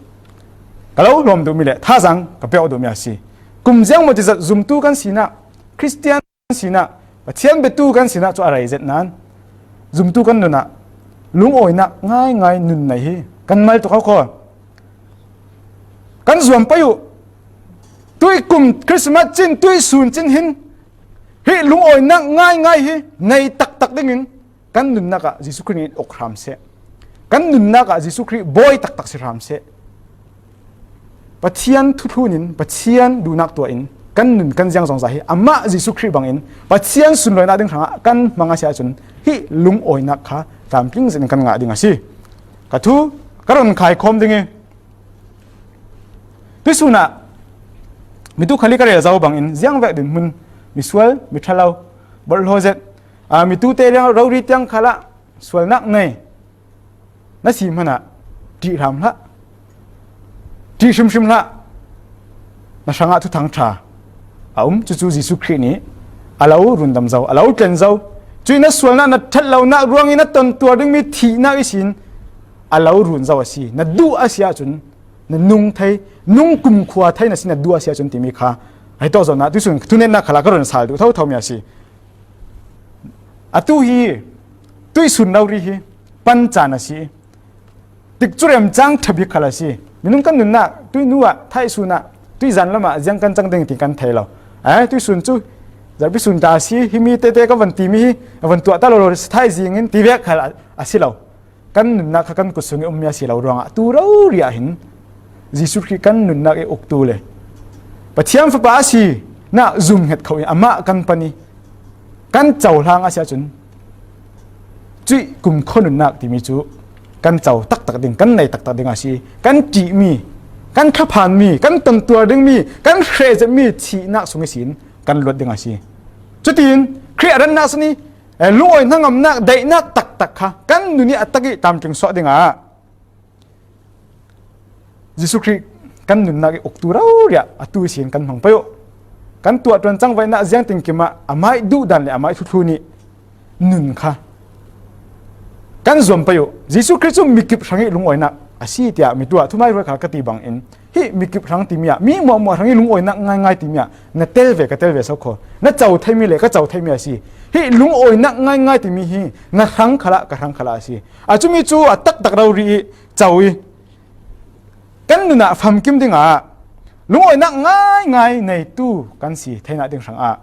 ka lo lawm duhmi le thazaang ka pek duhmi a si. Kum ziang maw ti zat zumtu kan sinah, Khristian kan sinah, Pathian biatu kan sinah cu a rei zet nain zumtu kan nun ah lungawinak ngaingai nun nei hi kan mal tuk hau kho. Kan zuam pei uh. Tuih kum Christmas cin, tuih sun cin hin hi lungawinak ngaingai hi nei taktak dingin kan nunnak ah Jesuh Khrih nih uk hram seh. Kan nunnak ah Jesuh Khrih bawi taktak si hram seh. Pathian thuthlun in, Pathian duhnak tuah in kan nun kan ziang zongza hi amah Jesuh Khrih bangin Pathian sunlawinak ding hrangah kan hmang a si ahcun hi lungawinak kha tlamtling zet in kan ngah ding a si. Ka thu ka ron khaikhawm ding i, tuisun ah mitu khali ka rel zo bangin ziangvek dinhmun, misual, miṭhalo, borhlo zet, aa, mitute riang rori tiang khalah sualnak nei na si hmanah ṭih hram hlah, ṭih hrimhrim hlah. Na hrangah thuthang ṭha a um, cucu Jesuh Khrih nih a lo rundam zo, a lo tlen zo. Cuih na sualnak, na ṭhat lonak ruangin na tontuar dingmi thihnak ihsin a lo run zo a si. Na duh a si ahcun, na nung thei, nung kumkhua thei na si, na duh a si ahcun timi kha hei tawk zawnah tuisun thunetnak khalah ka run sal duh thotho mi a si. Atu hi tuisun lo ri hi pan caan a si. Tikcu remcang ṭha bik khal a si. Minung kan nunnak tuihnu ah, thaihsun ah, tuizan lamah ziang kan cang ding ti kan thei lo. Ai, tuisun cu zarhpi sun ta a si, himi tete ka van timi hi a van tuah ta lo lo, thaizing in ti vek khal a, a si lo. Kan nunnak kha kan kut sung i ummi a si lo ruangah tu rori ah hin Jesuh Khrih kan nunnak i uktu le Pathian Fapa a si nak zumhnget kho i amah kan pan i kan cohlang a si ahcun cuih kumkhua nunnak timi cu kan co taktak ding, kan nei taktak ding a si. Kan ṭihmi, kan thlaphanmi, kan tontuar dingmi, kan hrehzetmi thihnak sung ihsin kan luat ding a si. Cutiin Khrih a rannak sini, eh, lungawi hnangamnak, daihnak taktak kha kan nun ih a tak ih tamtling suah dingah Jesuh Khrih kan nunnak ih uktu rori ah atu ihsin kan hmang pei uh. Kan tuahtuan cangvaihnak ziangtinkim ah amah ih duhdan le amah ih thuthlun ih nun kha kan zuam pei uh. Jesuh Khrih cu mikip hrangih lungawinak a si tiah mi tu ah thuhmaihruai kha ka ti bangin hih mikip hrang timi ah mi muahmuah hrangih lungawinak ngaingai timi ah na tel ve ka tel ve so kho, na co theimi le ka co theimi a si. Hih lungawinak ngaingai timi hi na hrang khalah ka hrang khalah a si. A cumi cu a taktak rori ih co ih kan nun ah famkim dingah lungawinak ngaingai neitu kan si theinak ding hrangah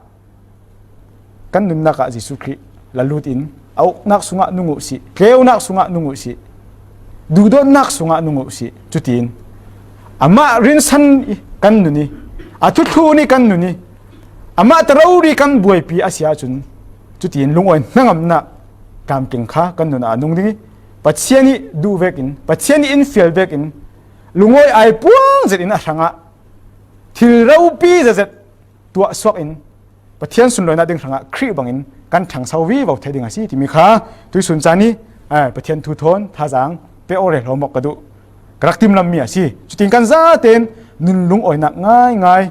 kan nunnak ah Jesuh Khrih la lut in a uknak sungah nung uh sih, tleunak sungah nung uh sih, duhdawtnak sungah nung uh sih. Cutiin amah rinsan ih kan nun ih, a thuthlun ih kan nun ih, amah ta rori kan buaipi a si ahcun, cutiin lungawi hnangamnak tlamtling kha kan nun ah a nung ding ih, Pathian ih duh vekin, Pathian ih in fial vekin, lungawi ai puang zetin a hrangah thil ropi zetzet tuahsuak in Pathian sunlawinak ding hrangah Khrih bangin kan ṭhangso vivo thei ding a si timi kha tuihsun caan ih, eh, Pathian thu thawn thazaang pe aw rel hlawm awk ka duh, ka rak timlammi a si. Cutin kan zaten nun lungawinak ngaingai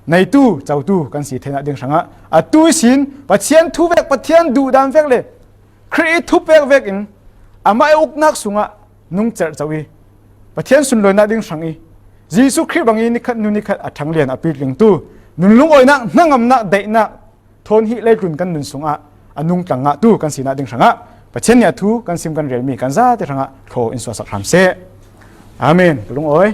neitu cotu kan si theinak ding hrangah atu ihsin Pathian thu vek, Pathian duhdan vek le Khrih ih thupek vekin amah ih uknak sungah nung cerhco ih Pathian sunlawinak ding hrang ih Jesuh Khrih bangih nikhat nu nikhat a ṭhanglian a pitlingtu nun lungawinak hnangamnak daihnak thawn hih leitlun kan nun sungah a nungtlang ngahtu kan sinak ding hrangah Pathian nih a thu kan sim kan relmi kan zate hrangah thlaw in suahsak hram seh. Amen. Ka lungawi.